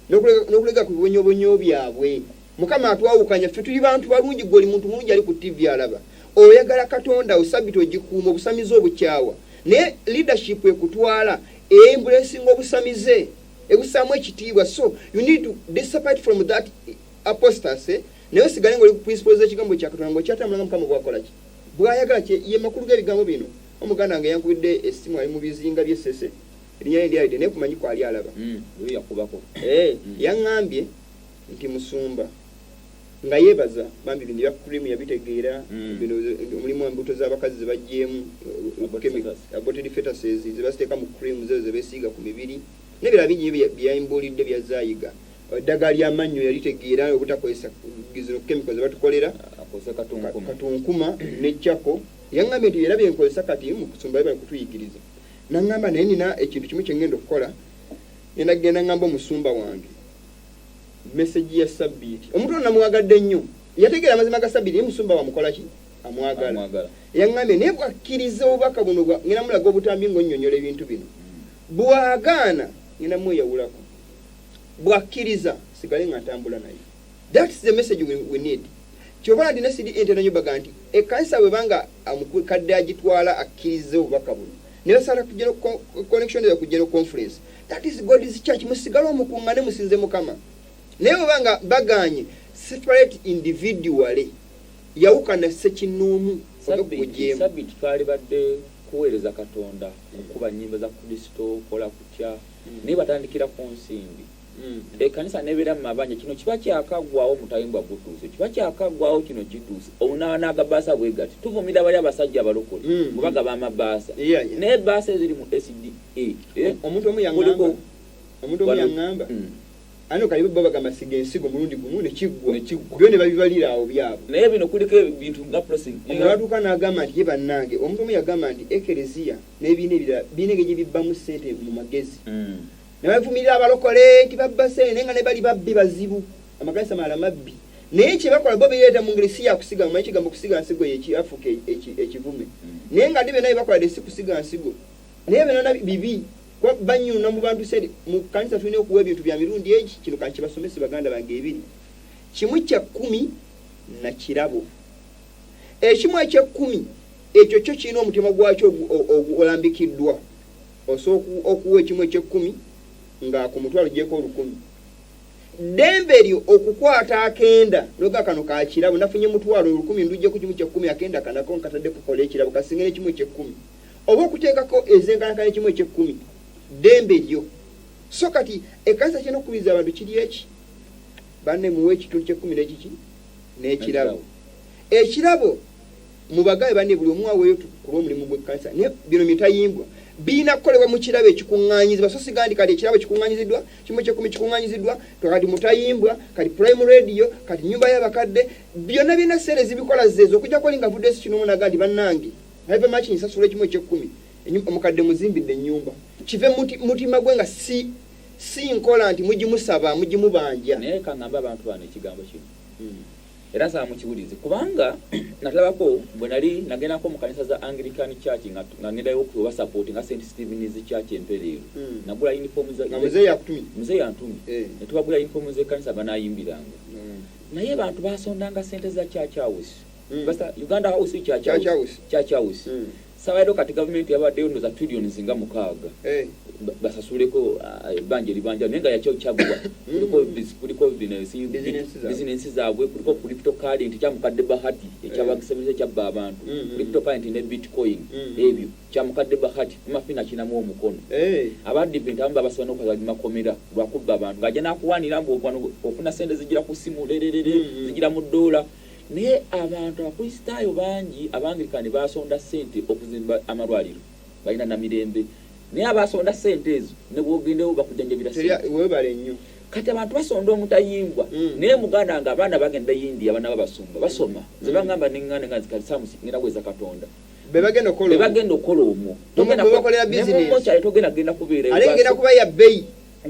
n'okulega ku bibonyoobonyo byabwe. Mukama atwawukanya, ffe tuli bantu balungi. Gwe oli muntu mulungi ali ku TV alaba, oyagala Katonda wo, Sabiti ogikuuma, obusamize obukyawa, naye leadership ekutwala embracinga obusamize, ebusaamu ekitiibwa. So you need to separate from that apostasy, naye osigale ng'oli ku principles z'ekigambo kya Katonda, ng'okyatambula nga Mukama bwakola ki bw'ayagala. Ye makulu g'ebigambo bino. Omuganda wange yankubidde essimu, ali mu bizinga by'Essese, erinnya lye ndyalidde, naye kumanyi kwali alaba. Yakubako. Yaŋŋambye nti musumba nga yeebaza bambi bino ebya cream yabitegeera. Bino mulimu embuto z'abakazi ze baggyemu, aborted fetuses, ze baziteeka mu cream zezo ze beesiiga ku mibiri n'ebirala bingi nnyo byeyambuulidde byazaayiga. Eddagala ly'amannyo yalitegeera, obutakozesa zino chemical ze batukolera. Akozesa katunkuma. Katunkuma ne charcoal. Yaŋŋambye nti era byenkozesa kati mu kusumba bali kutuyigiriza. Naŋŋamba naye nina ekintu kimu kye ŋŋenda okukola, ngenda kugenda ŋŋamba omusumba wange message ya Sabbiiti. Omuntu ono namwagadde nnyo, yategeera amazima ga Sabbiiti, naye musumba wamukola ki? Amwagala. Yaŋŋambye naye bwakkiriza obubaka buno, ngenda mulaga obutambi ng'onnyonnyola ebintu bino, bw'agaana ngenda mweyawulako, bwakkiriza sigale nga ntambula naye. That's the message we need. Kyova nti ne SDA ntera nnyo baga nti ekkanisa bwebanga omukadde agitwala akkiriza obubaka buno ne basala ku general connection ku general conference, that is God's church, musigale omukuŋŋane musinze Mukama. Naye bwebanga baganye, separate individually, yawukana ssekinnoomu. Sabiti twalibadde kuweereza Katonda, kukuba nnyimba za Kristo, kola kutya, naye batandikira ku nsimbi. Ekkanisa nebeera mu mabanja. Kino kiba kyakaggwawo, omutayimbwa gutuuse, kiba kyakaggwawo, kino kituuse, n'agabaasa bwe gati. Tuvumira bali abasajja abalokole bwe bagaba amabaasa, naye ebbaasa eziri mu SDA Omuntu omu yaŋŋamba, ano kali bo bagamba siga ensigo mulundi gumu nekiggwa, byo ne babibalira awo byabwe. Naye bino kuliko ebintu nga processing. Omulatuuka n'agamba nti ye bannange, omuntu omu yagamba nti ekereziya n'ebibiina ebirala birina engeri gye bibbamu ssente mu magezi, ne bavumirira abalokole nti babba ssente, naye nga ne bali babbi bazibu, amakanisa malala mabbi, naye kye bakola bo beyeeta mu ngeri si yakusiga. Mumanyi kigambo kusiga nsigo yekiafuuka ekivume, naye nga ate byonna bye bakola de si kusiga nsigo, naye byonna bibi kuba banyuna mu bantu ssente. Mu kanisa tulina okuwa ebintu bya mirundi egi. Kino kankibasomese baganda bange ebiri: kimu kya kkumi na kirabo. Ekimu ekyekkumi ekyo kyo kirina omutima gwakyo ogulambikiddwa. Osobola okuwa ekimu ekyekkumi nga ku mutwalo gyeko 1,000. Ddembe lyo okukwata akenda noga kano ka kirabo, nafunye mutwalo, 1,000 nduggyeko kimu kyekkumi, akenda kanako nkatadde kukola ekirabo kasinga n'ekimu ekyekkumi, oba okuteekako ezenkanankana ekimu ekyekkumi. Ddembe lyo. So kati ekkanisa kirina okukubiriza abantu kiri eki, banne muwe ekitundu ky'ekkumi n'ekiki n'ekirabo. Ekirabo mubagabe banne, buli omu aweeyo ku lw'omulimu gw'ekkanisa. Naye bino mitayimbwa birina kukolebwa mu kirabo ekikuŋŋaanyizibwa, so siga nti kati ekirabo kikuŋŋaanyiziddwa, kimu ky'ekkumi kikuŋŋaanyiziddwa, kati mutayimbwa, kati Prime Radio, kati nyumba y'abakadde, byonna byonna ssente zibikola zeezo. Okujjako oli nga avuddeyo si kinomu naga nti bannange have much, nsasula ekimu eky'ekkumi, omukadde muzimbidde ennyumba, kive mu mutima gwe, nga si nkola nti mugimusaba, mugimubanja. Naye kaŋŋambe abantu bano ekigambo kino, era nsaba mukiwulize, kubanga natalabako bwe nali nagendako mu kanisa za Anglican Church nga ngendayo okuba support nga St Stephen's Church empereero. Nagula uniform za Nga muzeeyi akutumye? Muzeeyi antumye. Ne tubagula uniform z'ekkanisa banayimbiranga, naye bantu basondanga sente za church house. Basta Uganda House, Church Church House. House. Church House. Sabayo kati gavumenti yabaddeyo ndoza trillions nga 6 basasuleko ebbanja eribanja, naye nga yakyo kyaggwa. Kuliko Business zaabwe. Bizinensi zaabwe, kuliko crypto currency kyamukadde Bahati ekyabagisemesa ekyabba abantu. Crypto currency ne bitcoin, ebyo kyamukadde Bahati mafina kinamu omukono. Abadiventi abamu babasiba n'okukola makomera lwakubba abantu, ng'ajja n'akuwanira mbu wano ofuna sente zigira ku simu lererere, zigira mu ddoola. Naye abantu Abakristaayo bangi Abangilikani basonda sente okuzimba amalwaliro, balina namirembe, naye abasonda sente ezo ne bwogendewo bakujjanjabira sente. Webale nnyo. Kati abantu basonda omutayimbwa, naye muganda nga abaana bagenda India, abaana babasumba basoma, ze bagamba neŋŋanda nga nzikalisamu ngenda kuweza Katonda. Be bagenda okukola be omwo. Bagenda okukola omwo. Mwe bakolera business. Nemumokyali togenda genda kubeera. Ate ngenda kuba ya bbeeyi.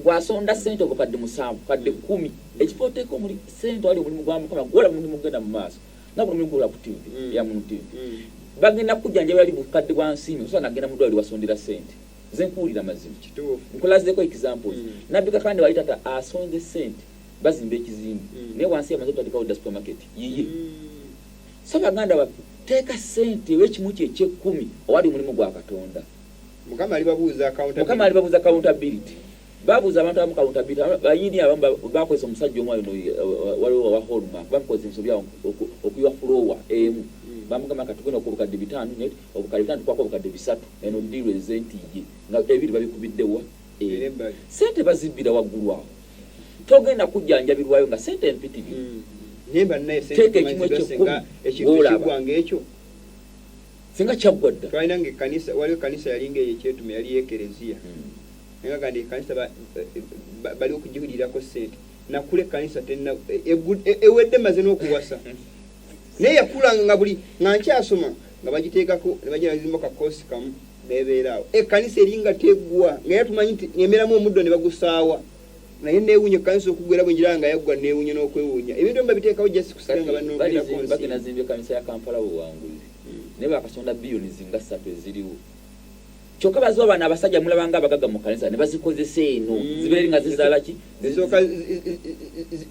Gwasonda sente obukadde 7, kadde 10, ekifo oteeka omuli sente wali omulimu gwa Mukama, gwolaba omulimu gugenda mu maaso nga buli mulimu gwola ku TV ya Munu TV. Bagenda kujjanjabira li bukadde bwa nsimbi, osobola nagenda mu ddwaliro wasondera sente. Nze nkuwulira mazima. Nkulazeeko examples. Nabbi Kakande wali tata asonze sente bazimba ekizimbe, naye wansi yamaze okutandikawo dda supermarket yiye. So baganda baffe, teeka sente ekimu kye ekyekkumi owali omulimu gwa Katonda. Mukama alibabuuza accountability. Mukama alibabuuza accountability. Babuuza abantu abamu accountability. Bayini abamu bakozesa omusajja omu wano, waliwo owa Hallmark, bamukozesa ensobi awo okuyiwa floor emu. Bamugamba kati tugenda okuwa obukadde 5, naye obukadde 5 tukwako obukadde 3, eno deal ez'entiye nga ebiri babikubidde wa? Era ebbali. Sente bazibbira waggulu awo, togenda kujjanjabirwayo nga sente empitirivu. Naye bannaye sente Teeka ekimu tumanyiddwa ekyekkumi, singa ekintu bw'olaba. kigwanga ekyo. Singa kyaggwa dda. Twalina nga ekkanisa, waliwo ekkanisa yalinga eyo ekyetume, yali ekereziya, naye nga gandi ekkanisa bali okugiwulirako sente. Nakula ekkanisa ewedde, maze n'okuwasa, naye yakulanga nga buli nga nkyasoma nga bagiteekako ne bagenda bazimba kakoosi kamu nebeera awo. Ekkanisa eri nga teggwa, nga era tumanyi nti emeramu omuddo ne bagusaawa, naye neewuunya ekkanisa okuggwa, era bwe njiraba nga yaggwa neewuunya n'okwewuunya. Ebintu ebimu babiteekawo just kusiga nga banoogerako nsi. Bagenda zimba ekkanisa ya Kampala Buwanguzi, naye bakasonda biliyoni zinga 3 eziriwo, kyokka baziwa bano abasajja mulabanga abagagga mu kanisa ne bazikozesa eno. Zibeere nga zizaala ki? Zisooka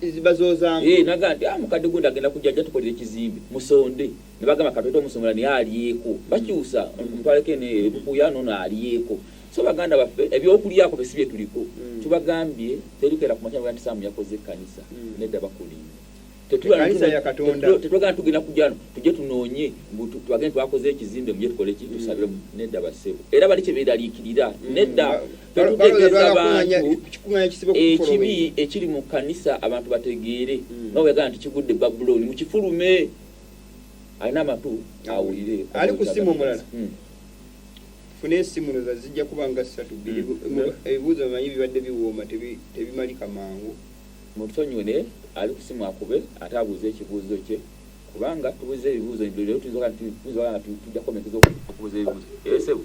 zibazoozaamu. Eh, naga nti ah, mukadde gundi agenda kujja, ajja tukolera ekizimbe, musonde. Ne bagamba katwete omusomera naye alyeko, bakyusa mutwaleko eno ebukuya nono alyeko. So baganda baffe, ebyokulyako bye si bye tuliko. Tubagambye terikeera ku makya nti Saamu yakoze ekkanisa. Nedda, bakulimba. Ekkanisa ya Katonda. Tetwagala tugenda kujja wano tujje tunoonye mbu twagende twakoze ekizimbe muje tukole ki, tusabire. Nedda bassebo, era bali kye beeraliikirira, nedda. Tetutegeeza bantu Kikuŋŋanya kisiba. Ekibi ekiri mu kkanisa, abantu bategeere nga bweyagala nti kigudde Babulooni, mukifulume. Alina amatu awulire. Ali ku ssimu omulala. Funa esimu noza zijja kuba nga ssatu bbiri. Ebibuuzo bamanyi bibadde biwooma, tebimalika mangu. Mutusonyiwe, naye ali ku simu akube ate abuuze ekibuuzo kye, kubanga tubuuze ebibuuzo leero, tuyinza okuba nga tujja kukomekeza okubuuza ebibuuzo. Esebo.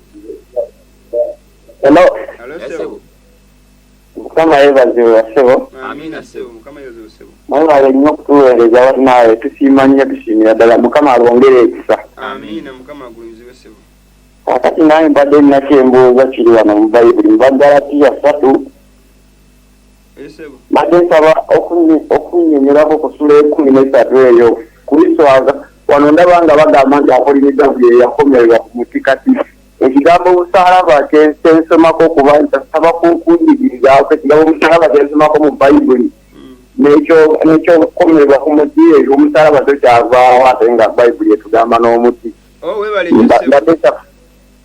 Hello. Alo. Esebo. Ssebo. Mukama yeebazibwe ssebo. Amiina ssebo, Mukama yeebazibwe ssebo. Mwebale nnyo okutuweereza bannaawe, tusiima nnyo, tusiimira ddala. Mukama abongere ekisa. Amiina, Mukama agulumizibwe ssebo. Kakati nange mbadde nina kyembuuza kiri wano mu Bayibuli mu Bagalatiya 3. Ssebo. Mbadde nsaba okunnyonnyolako ku ssula 13 eyo. Kristo wano ndaba nga bagamba nti akolimiddwa buli eyakomererwa ku muti. Kati ekigambo omusalaba kyensomako, kuba nsaba kunjigirizaako ekigambo omusalaba kyensomako mu Bayibuli n'ekyokukomererwa ku muti, ekyo omusalaba kyo kyavaawo, ate nga Bayibuli etugamba n'omuti. Oh, webale nnyo ssebo. Mbadde nsaba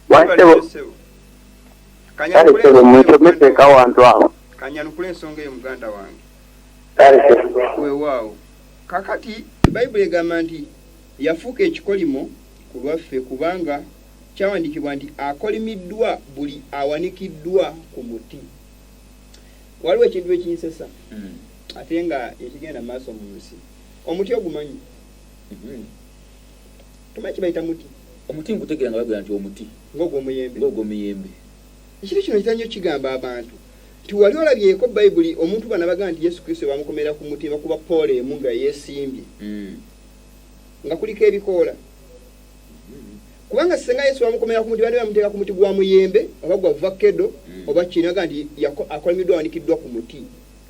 Webale wansebo nnyo ssebo. Kale ssebo, munsomese awantu awo. Kanyanukula ensonga eyo muganda wange. Weewaawo. Kakati Bayibuli egamba nti yafuuka ekikolimo ku lwaffe, kubanga kyawandiikibwa nti akolimiddwa buli awanikiddwa ku muti. Waliwo ekintu ekinsesa ate nga ekigenda maaso mu nsi. Omuti ogumanyi? Tomanyi kye bayita muti? Omuti nkutegeera nga bagamba nti omuti ng'ogw'omuyembe. Ng'ogw'omuyembe. Ekintu kino kitera nnyo kigamba abantu nti wali olabyeko Bayibuli omuntu bana bagamba nti Yesu Kristo bamukomera ku muti, bakuba pole emu nga yeesimbye nga kuliko ebikoola, kubanga singa Yesu bamukomera ku muti bandi bamuteeka ku muti gwa muyembe oba gwa vakedo oba kino, aga nti akolimiddwa, awanikiddwa ku muti,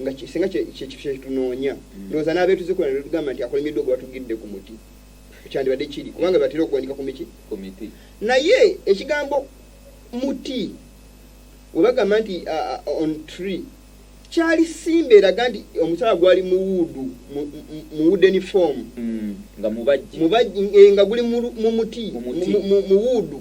nga singa kyetunoonya. Ndowooza n'abeetuzikola ne tugamba nti akolimiddwa gwe batugidde ku muti, kyandibadde kiri kubanga batera okuwanika ku miki. Ku miti. Naye ekigambo muti we bagamba nti on tree, kyali simba eraga nti omusalaba gwali mu wood, mu wooden form. Nga mubajje. Nga guli mu muti. Mu muti. Mu wood,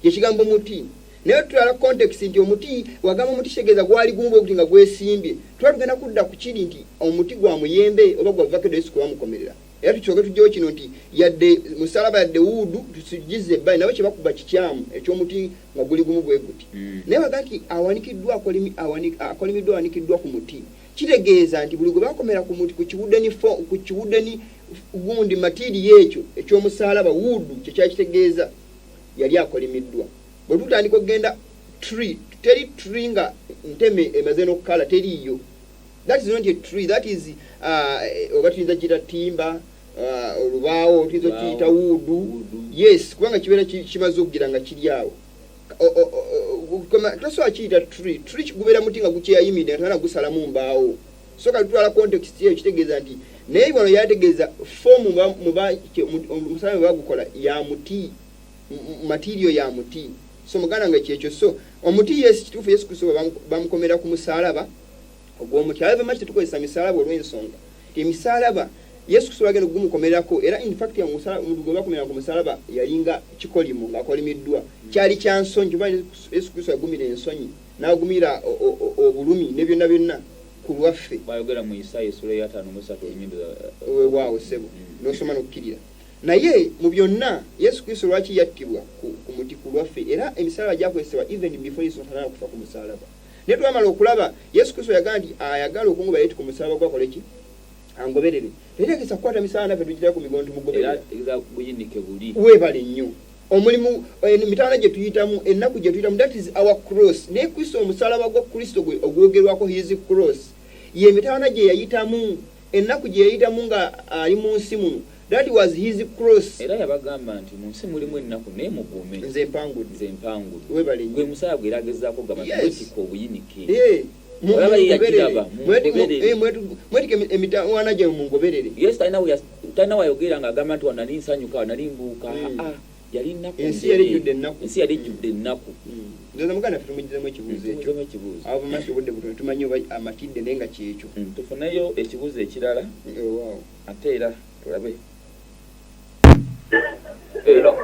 yekigambo muti. Naye tutwala context nti omuti, wagamba omuti kitegeeza gwali gumu bwe guti nga gwesimbye. Tuba tugenda kudda ku kiri nti omuti gwa muyembe oba gwa vakedo Yesu kwe bamukomerera. Era tukyoke tujjewo kino nti yadde musalaba yadde wood, tusigize ebbali, nabo kyebakuba kikyamu ekyomuti nga guli gumu bwe guti. Naye baga nti awanikiddwa, akolimiddwa, awanikiddwa ku muti, kitegeeza nti buli gwe bakomera ku muti, ku kiwooden gundi material ekyo ekyomusalaba, wood, kyekyakitegeeza yali akolimiddwa. Bwe tutandika okugenda tree, teri tree nga nteme emaze n'okukala, teriiyo. That is not a tree, that is oba tuyinza kiyita timber, olubaawo, tuyinza okiyita wood. Wood. Yes, kubanga kibeera kimaze okugira nga kiri awo. Tosobola kiyita tree. Tree gubeera muti nga gukyeyayimiridde, nga tebana gusalamu mbaawo. So kati tutwala context eyo, kitegeeza nti naye wano yategeeza form omusalaba bwe bagukola ya muti, material ya muti. So muganda nga kyekyo. So omuti, yes, kituufu, Yesu Kristo bwe bamukomera ku musalaba ogw'omuti. However much tetukozesa misalaba olw'ensonga nti emisalaba Yesu Kristo bagenda okugumukomerako, era in fact omuntu gwe bakomera ku musalaba yalinga kikolimo ng'akolimiddwa, kyali kya nsonyi, kuba Yesu Kristo yagumira ensonyi n'agumira obulumi ne byonna byonna ku lwaffe. Bayogera mu Isaaya essula eya 53 olunyindo. Weewaawo ssebo. N'osoma n'okkirira. Naye mu byonna Yesu Kristo lwaki yattibwa ku muti? Ku lwaffe. Era emisalaba gyakozesebwa even before Yesu atanaba kufa ku musalaba. Naye twamala okulaba Yesu Kristo yagamba nti ayagala okungoba yeeti ku musalaba gwakole ki? Angoberere. Tetegesa kukwata misalaba naffe tugitera ku migongo Era tumugoberera. Tegeeza buyinike buli. Weebale nnyo. Omulimu, emitawana gye tuyitamu, ennaku gye tuyitamu, that is our cross. Naye Kristo, omusalaba gwa Kristo gwe ogwogerwako, his cross, ye emitawana gye yayitamu, ennaku gye yayitamu nga ali mu nsi muno, that was his cross. Era yabagamba nti mu nsi mulimu ennaku, naye mugume. Nze mpangudde. Nze mpangudde. Weebale nnyo. Gwe musalaba gwe era agezaako gamba nti wetikka obuyinike. Olaba ye Mungoberere. yakiraba, mungoberere. Mwetike emitawana gye mungoberere. Yesu talina wayogera ng'agamba nti wanali nsanyuka, wanali mbuuka. Ah, yali nnaku Ensi yali njere. ejjudde ennaku. Ensi yali ejjudde ennaku. Ndowooza muganda ffe tumugizemu ekibuuzo ekyo. Tumugizemu ekibuuzo. Abo maaso obudde butono, tumanyi oba amatidde, naye nga kyekyo. Tufuneyo ekibuuzo ekirala. Weewaawo. Ate era tulabe. Hello.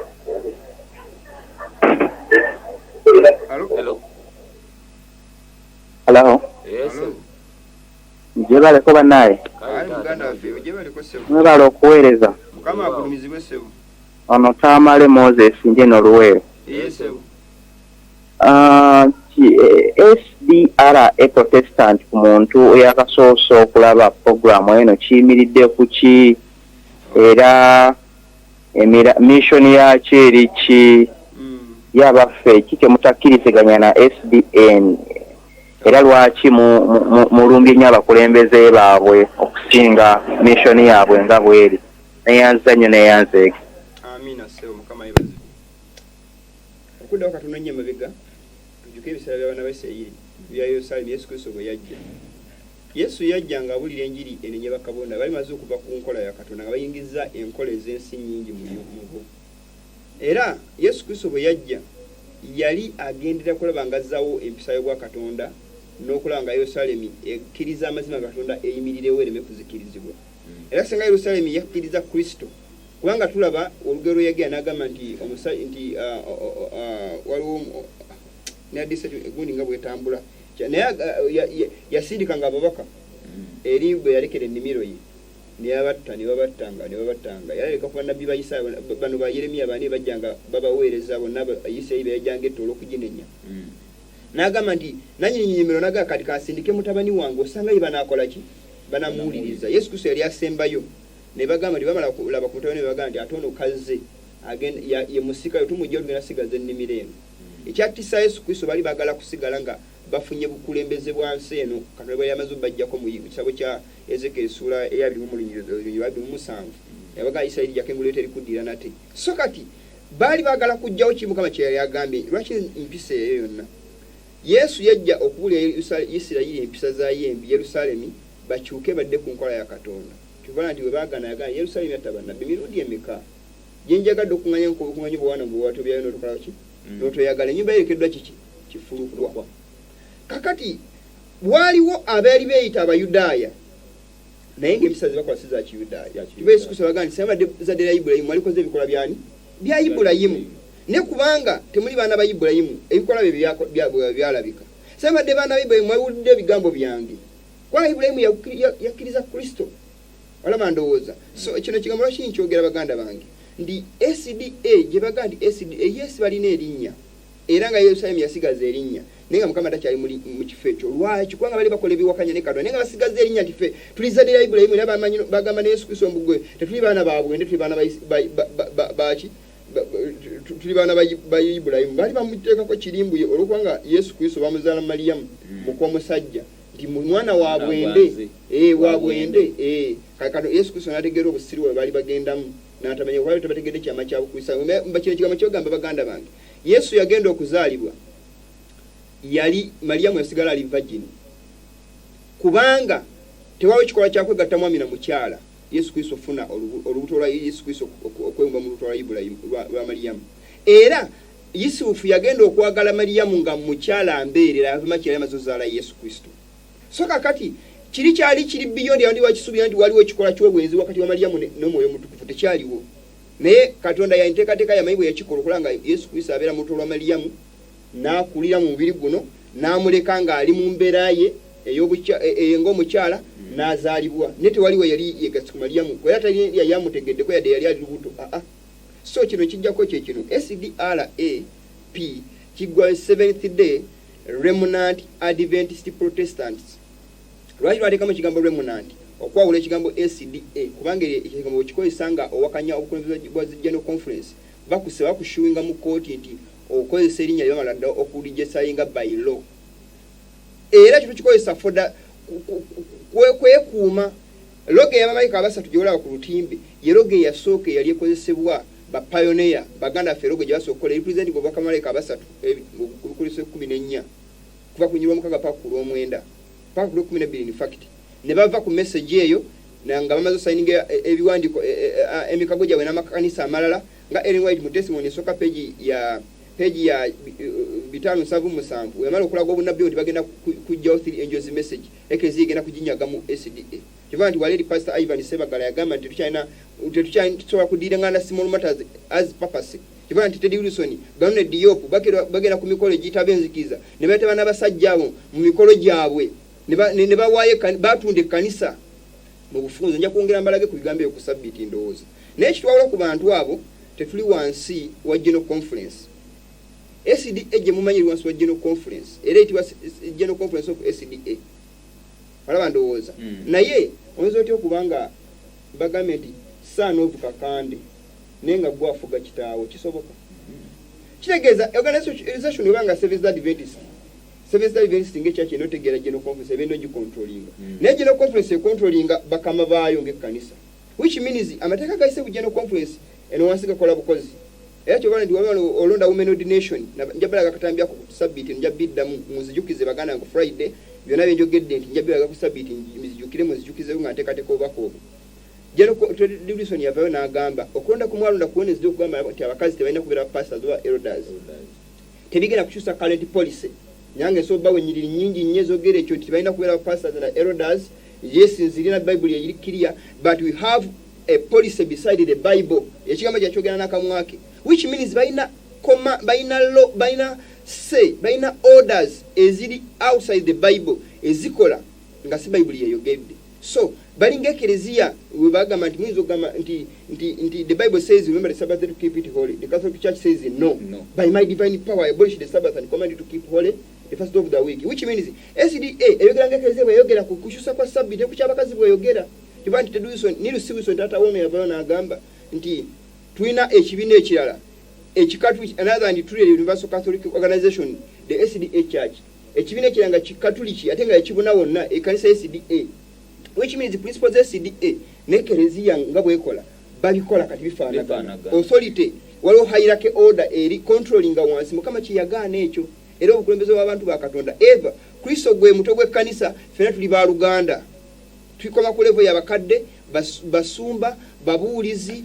Hello? Hello. Hello. Yes. Hello. Gyebaleko bannaye. Ayi muganda waffe, gyebaleko ssebo. Mwebale okuweereza. Mukama agulumizibwe ssebo. Ono Tamale Moses Njeno Luweero. Ye ssebo. SDRA Protestant, ku muntu eyakasoose okulaba puroguramu eno, kiyimiridde ku ki era mission yakyo eri ki? Yabaffe ki temutakkiriziganya na SDN, era lwaki mulumbye nnyo abakulembeze baabwe okusinga mission yaabwe nga bweri? Neyanza nnyo, neyanzeege. Amiina ssebo, Mukama yeebazibwe. Okuddawo katono nnyo emabega, tujjuke ebiseera by'abaana ba Isirayiri bya Yerusaalemi. Yesu Kristo bwe yajja, Yesu yajja ng'abuulira enjiri enenye bakabona bali maze okuva ku nkola ya Katonda nga bayingiza enkola ez'ensi nnyingi mu bo. Era Yesu Kristo bwe yajja yali agendera kulaba ng'azzaawo empisa y'obwakatonda n'okulaba nga Yerusaalemi ekkiriza amazima ga Katonda, eyimirirewo ereme kuzikirizibwa. Era singa Yerusaalemi yakkiriza Kristo, kubanga tulaba olugero lwe yagera n'agamba nti nti waliwo gundi nga bwetambula. Naye yasindikanga ababaka eri bwe yalekera ennimiro ye, neyabatta, nebabattanga, nebabattanga. Yaleka ku bannabbi ba Isaaya bano, ba Yeremiya, bani bajjanga babaweereza bonna, Isirayiri beyajjanga etta olw'okuginenya. N'agamba nti nanyini nnimiro n'agamba, kati kansindike mutabani wange, osanga ye banaakola ki, banamuwuliriza. Yesu Kristo yali asembayo. Ne bagamba nti bamala kulaba ku mutabani, ne bagamba nti ate ono kazze ye musikayo, tumugjayo, tugenda sigaza ennimiro eno. Ekyattisa Yesu Kristo, baali baagala kusigala nga bafunye bukulembeze bwa nsi eno. Katonda bwe yamaze obajjako mu kitabo kya Ezekiel essuula eya 20 mu lunyiriri lwa 27, yabaga Isirayiri jjako engulu teri kuddira nate. So kati baali baagala kuggyawo ki Mukama kye yali agambye. Lwaki mpisa eyo yonna? Yesu yajja okubuulira Isirayiri empisa zaayo embi, Yerusaalemi bakyuke badde ku nkola ya Katonda. Kyova nti bwe baagaana, yagamba, Yerusaalemi yatta bannabbi mirundi emeka gye njagadde okuŋŋanya okuŋŋanya obwana bwe watobyayo n'otokola ki, n'otoyagala. Ennyumba yerekeddwa kiki? Kifulukwa. Kakati waaliwo abaali beeyita Abayudaaya, naye ng'empisa ze bakola si za Kiyudaaya. Kiba Yesu Kristo bagamba nti singa zadde lya Ibulayimu, mwalikoze ebikolwa byani? Bya Ibulayimu. Naye kubanga temuli baana ba Ibulayimu, ebikolwa bye byalabika. Singa badde baana ba Ibulayimu, mwawulidde ebigambo byange, kubanga Ibulayimu yakkiriza Kristo. Olaba, ndowooza so kino ekigambo lwaki nkyogera, baganda bange, nti SDA gye bagaa nti SDA, yes, balina erinnya, era nga Yerusalemu yasigaza erinnya, naye nga Mukama takyali mu kifo ekyo. Lwaki? Kubanga bali bakola ebiwakanya ne Katonda, naye nga basigaza erinnya nti ffe tuli zadde lya Ibulayimu. Era bagamba ne Yesu Kristo mbugwe tetuli baana ba bwende, tuli baana baki? Tuli baana ba Ibulayimu. Baali bamuteekako kirimbuye olwokubanga Yesu Kristo bamuzaala Maliyamu muk'omusajja, nti mwana wa bwende, wa bwende. Kano Yesu Kristo n'ategeera obusiru bwe baali bagendamu, n'atamanya kuba tebategedde kyama kya Bukristaayo. Kino ekigambo kyogamba, baganda bange, Yesu yagenda okuzaalibwa, yali Maliyamu yasigala ali virgin, kubanga tewaliwo kikolwa kya kwegatta mwami na mukyala Yesu Kristo ofuna olubuto lwa Yesu Kristo okwewumba mu lubuto lwa Ibulayimu, lwa Maliyamu. Era Yusufu yagenda okwagala Maliyamu nga mukyala mbeerera, avuma kyeyali amaze ozaala Yesu Kristo. So kakati kiri kyali kiri beyond yandi wakisuubira nti waliwo ekikolwa ky'obwenzi wakati wa Maliyamu n'Omwoyo Omutukuvu. Tekyaliwo, naye Katonda yanteekateeka yamanyi bwe yakikola okulaba nga Yesu Kristo abeera mu lubuto lwa Maliyamu, n'akulira mu mubiri guno, n'amuleka ng'ali mu mbeera ye ng'omukyala, n'azaalibwa, naye tewaliwo yali yegasse ku Maliyamu, era tali yali amutegeddeko yadde yali ali lubuto. Aa, so kino kijjako kye kino SDRAP kiggwa Seventh Day Remnant Adventist Protestants. Lwaki lwateekamu ekigambo remnant okwawula ekigambo SDA? Kubanga ekigambo bwekikozesa nga owakanya obukulembeze bwa General Conference, bakuse bakusuinga mu kooti nti okozesa erinnya lyebamala dda okuregisteringa by law. Era kyo tukikozesa for the kwekuuma. Logo ey'abamalayika abasatu gyolaba ku lutimbe ye logo eyasooka eyali ekozesebwa ba pioneer baganda ffe. Logo gye basooka okukola representing obubaka bamalayika abasatu ku bikuliso 14, kuva ku nyirwa 6 paka ku lwomwenda, paka ku lwekumi nebbiri. In fact, ne bava ku message eyo nga bamaze osayininga ebiwandiiko, emikago gyabwe n'amakanisa amalala, nga Ellen White mu Testimony esooka, page ya 577, weyamala okulaga obunabbi nti bagenda kujjawo Three Angels Message, ekereziya egenda kuginyaga mu SDA. Kiva nti wali eri Pastor Ivan Sebagala yagamba nti tetukyalina, tusobola kudealinga na small matters as papacy. Kiva nti Teddy Wilson, Ganoune Diop bagenda ku mikolo egiyitaba enzikiriza ne bayitaba n'abasajja abo mu mikolo gyabwe, ne bawaayo, batunda ekkanisa mu bufunze. Nja kwongera mbalage ku bigambo ebyo ku sabbiiti, ndowooza. Naye kitwawula ku bantu abo, tetuli wansi wa General Conference. SDA gye mumanyi eri wansi wa General Conference, era eyitibwa General Conference of SDA. Olaba, ndowooza. Naye oyinza otya okuba nga bagambye nti son of Kakande, naye nga gwe afuga kitaawo? Kisoboka? Kitegeeza organization oba nga Seventh Adventist, Seventh Adventist ngaekyaki eno otegeera General Conference eba eno gicontrollinga. Naye General Conference econtrollinga bakama baayo ng'ekkanisa, which means amateeka gayise ku General Conference eno wansi gakola bukozi. Era kyova nti waba olonda women ordination, nja balaga akatambi ako ku sabbiiti, nja biddamu munzijukize baganda ku Friday byonna byenjogedde nti nja biraga ku sabbiiti, muzijukire, munzijukizeyo nga nteekateeka obubaka obwo. General Wilson yavayo n'agamba okulonda ku mwalonda ku Wednesday okugamba nti abakazi tebalina kubeera pastors oba elders tebigenda kukyusa current policy. Nange nsobola bawa ennyiriri nnyingi nnyo ezogera ekyo nti tebalina kubeera pastors na elders. Yes, nzirina Bible eri clear, but we have a policy beside the Bible. Ekigambo kyakyogera n'akamwa ke, which means balina koma, balina law, balina. Say balina orders eziri outside the Bible ezikola nga si Bayibuli yeyogedde. So balinga ekereziya we bagamba nti muyinza okugamba nti nti nti the Bible says remember the Sabbath day to keep it holy. The Catholic Church says no. No. By my divine power I abolish the Sabbath and command you to keep holy the first day of the week. Which means SDA eyogera nga ekereziya bweyogera ku kukyusa kwa Sabbath ne ku kyabakazi bweyogera. Kiba nti Ted Wilson, Neil C. Wilson taata wono yavayo n'agamba nti tulina ekibiina ekirala ekikatuliki another and truly universal Catholic organization, the SDA Church. Ekibiina ekirala nga kikatuliki ate nga ekibuna wonna ekkanisa SDA, which means principles za SDA ne kereziya nga bwekola babikola kati bifaanagana. Bifaanagana. Authority, waliwo hierarchy order eri controlling wansi. Mukama kyeyagaana ekyo, era obukulembeze bw'abantu ba Katonda eva Kristo gwe mutwe gw'ekkanisa. Ffenna tuli baluganda, tukoma ku level y'abakadde, basumba, babuulizi,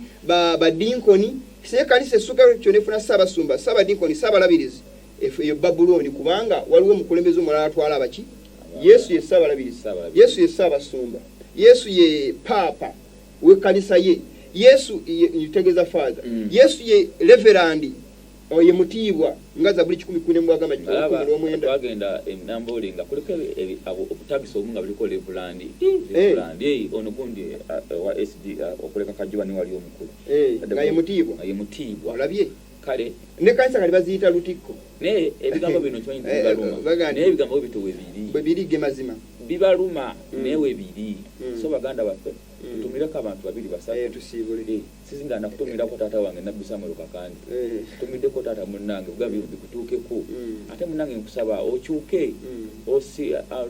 badinkoni. Singa ekkanisa essuka kyonna efuna ssaabasumba, ssaabadinkoni, ssaabalabirizi, eyo Babulooni, kubanga waliwo omukulembeze omulala atwala abaki. Yesu ye ssaabalabirizi, Ssaabalabirizi. Yesu ye ssaabasumba, Yesu ye paapa w'ekkanisa ye, Yesu ntegeeza father. Yesu ye reverandi, ye mutiibwa nga Zabuli 110 bwagamba, Alaba, 19. Twagenda e Namboole nga kuliko obutagisi obumu nga buliko Reverend. Eh. Reverend, ono gundi wa SD, okuleka Kajuba ni wali omukulu. Nga ye mutiibwa. Nga ye mutiibwa. Olabye? Kale. Ne kanisa kati baziyita lutikko. Naye ebigambo bino kimanyi nti bibaluma. Baga nti- Naye ebigambo bito webiri. Bwe biri ge mazima. Bibaluma, naye webiri. So baganda baffe, tutumireko abantu babiri basatu. Tusiibule. Sizinga nakutumirako taata wange Nabbi Samuel Kakandi. Tumiddeko taata munnange, buga bikutuukeko. Ate munnange nkusaba okyuke,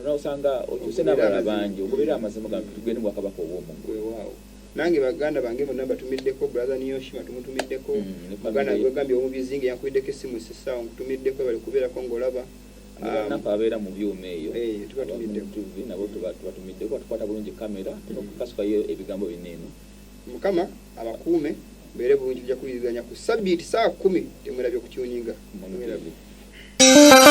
nosanga okyuse Ogoberere n'abalala amazima. bangi, ogoberere amazima gambe, tugende mu bwakabaka obw'omuggulu. Weewaawo, nange baganda bange bonna batumiddeko. Brother Niyoshima tumutumiddeko. Ne muganda family. Gwegambye omubizinga yankubiddeko essimu sessaawo, nkutumiddeko, bali kubeerako ng'olaba. Bannaffe abeera mu byuma eyo Tubatumiddeko. mu TV nabo tubatumiddeko, batukwata bulungi kamera okukasukayo ebigambo bino eno. Mukama abakuume, mbeere bulungi. Tujja kuwiriziganya ku sabbiiti saa 10. Temwerabye okutuninga. Mono Temwerabye. TV.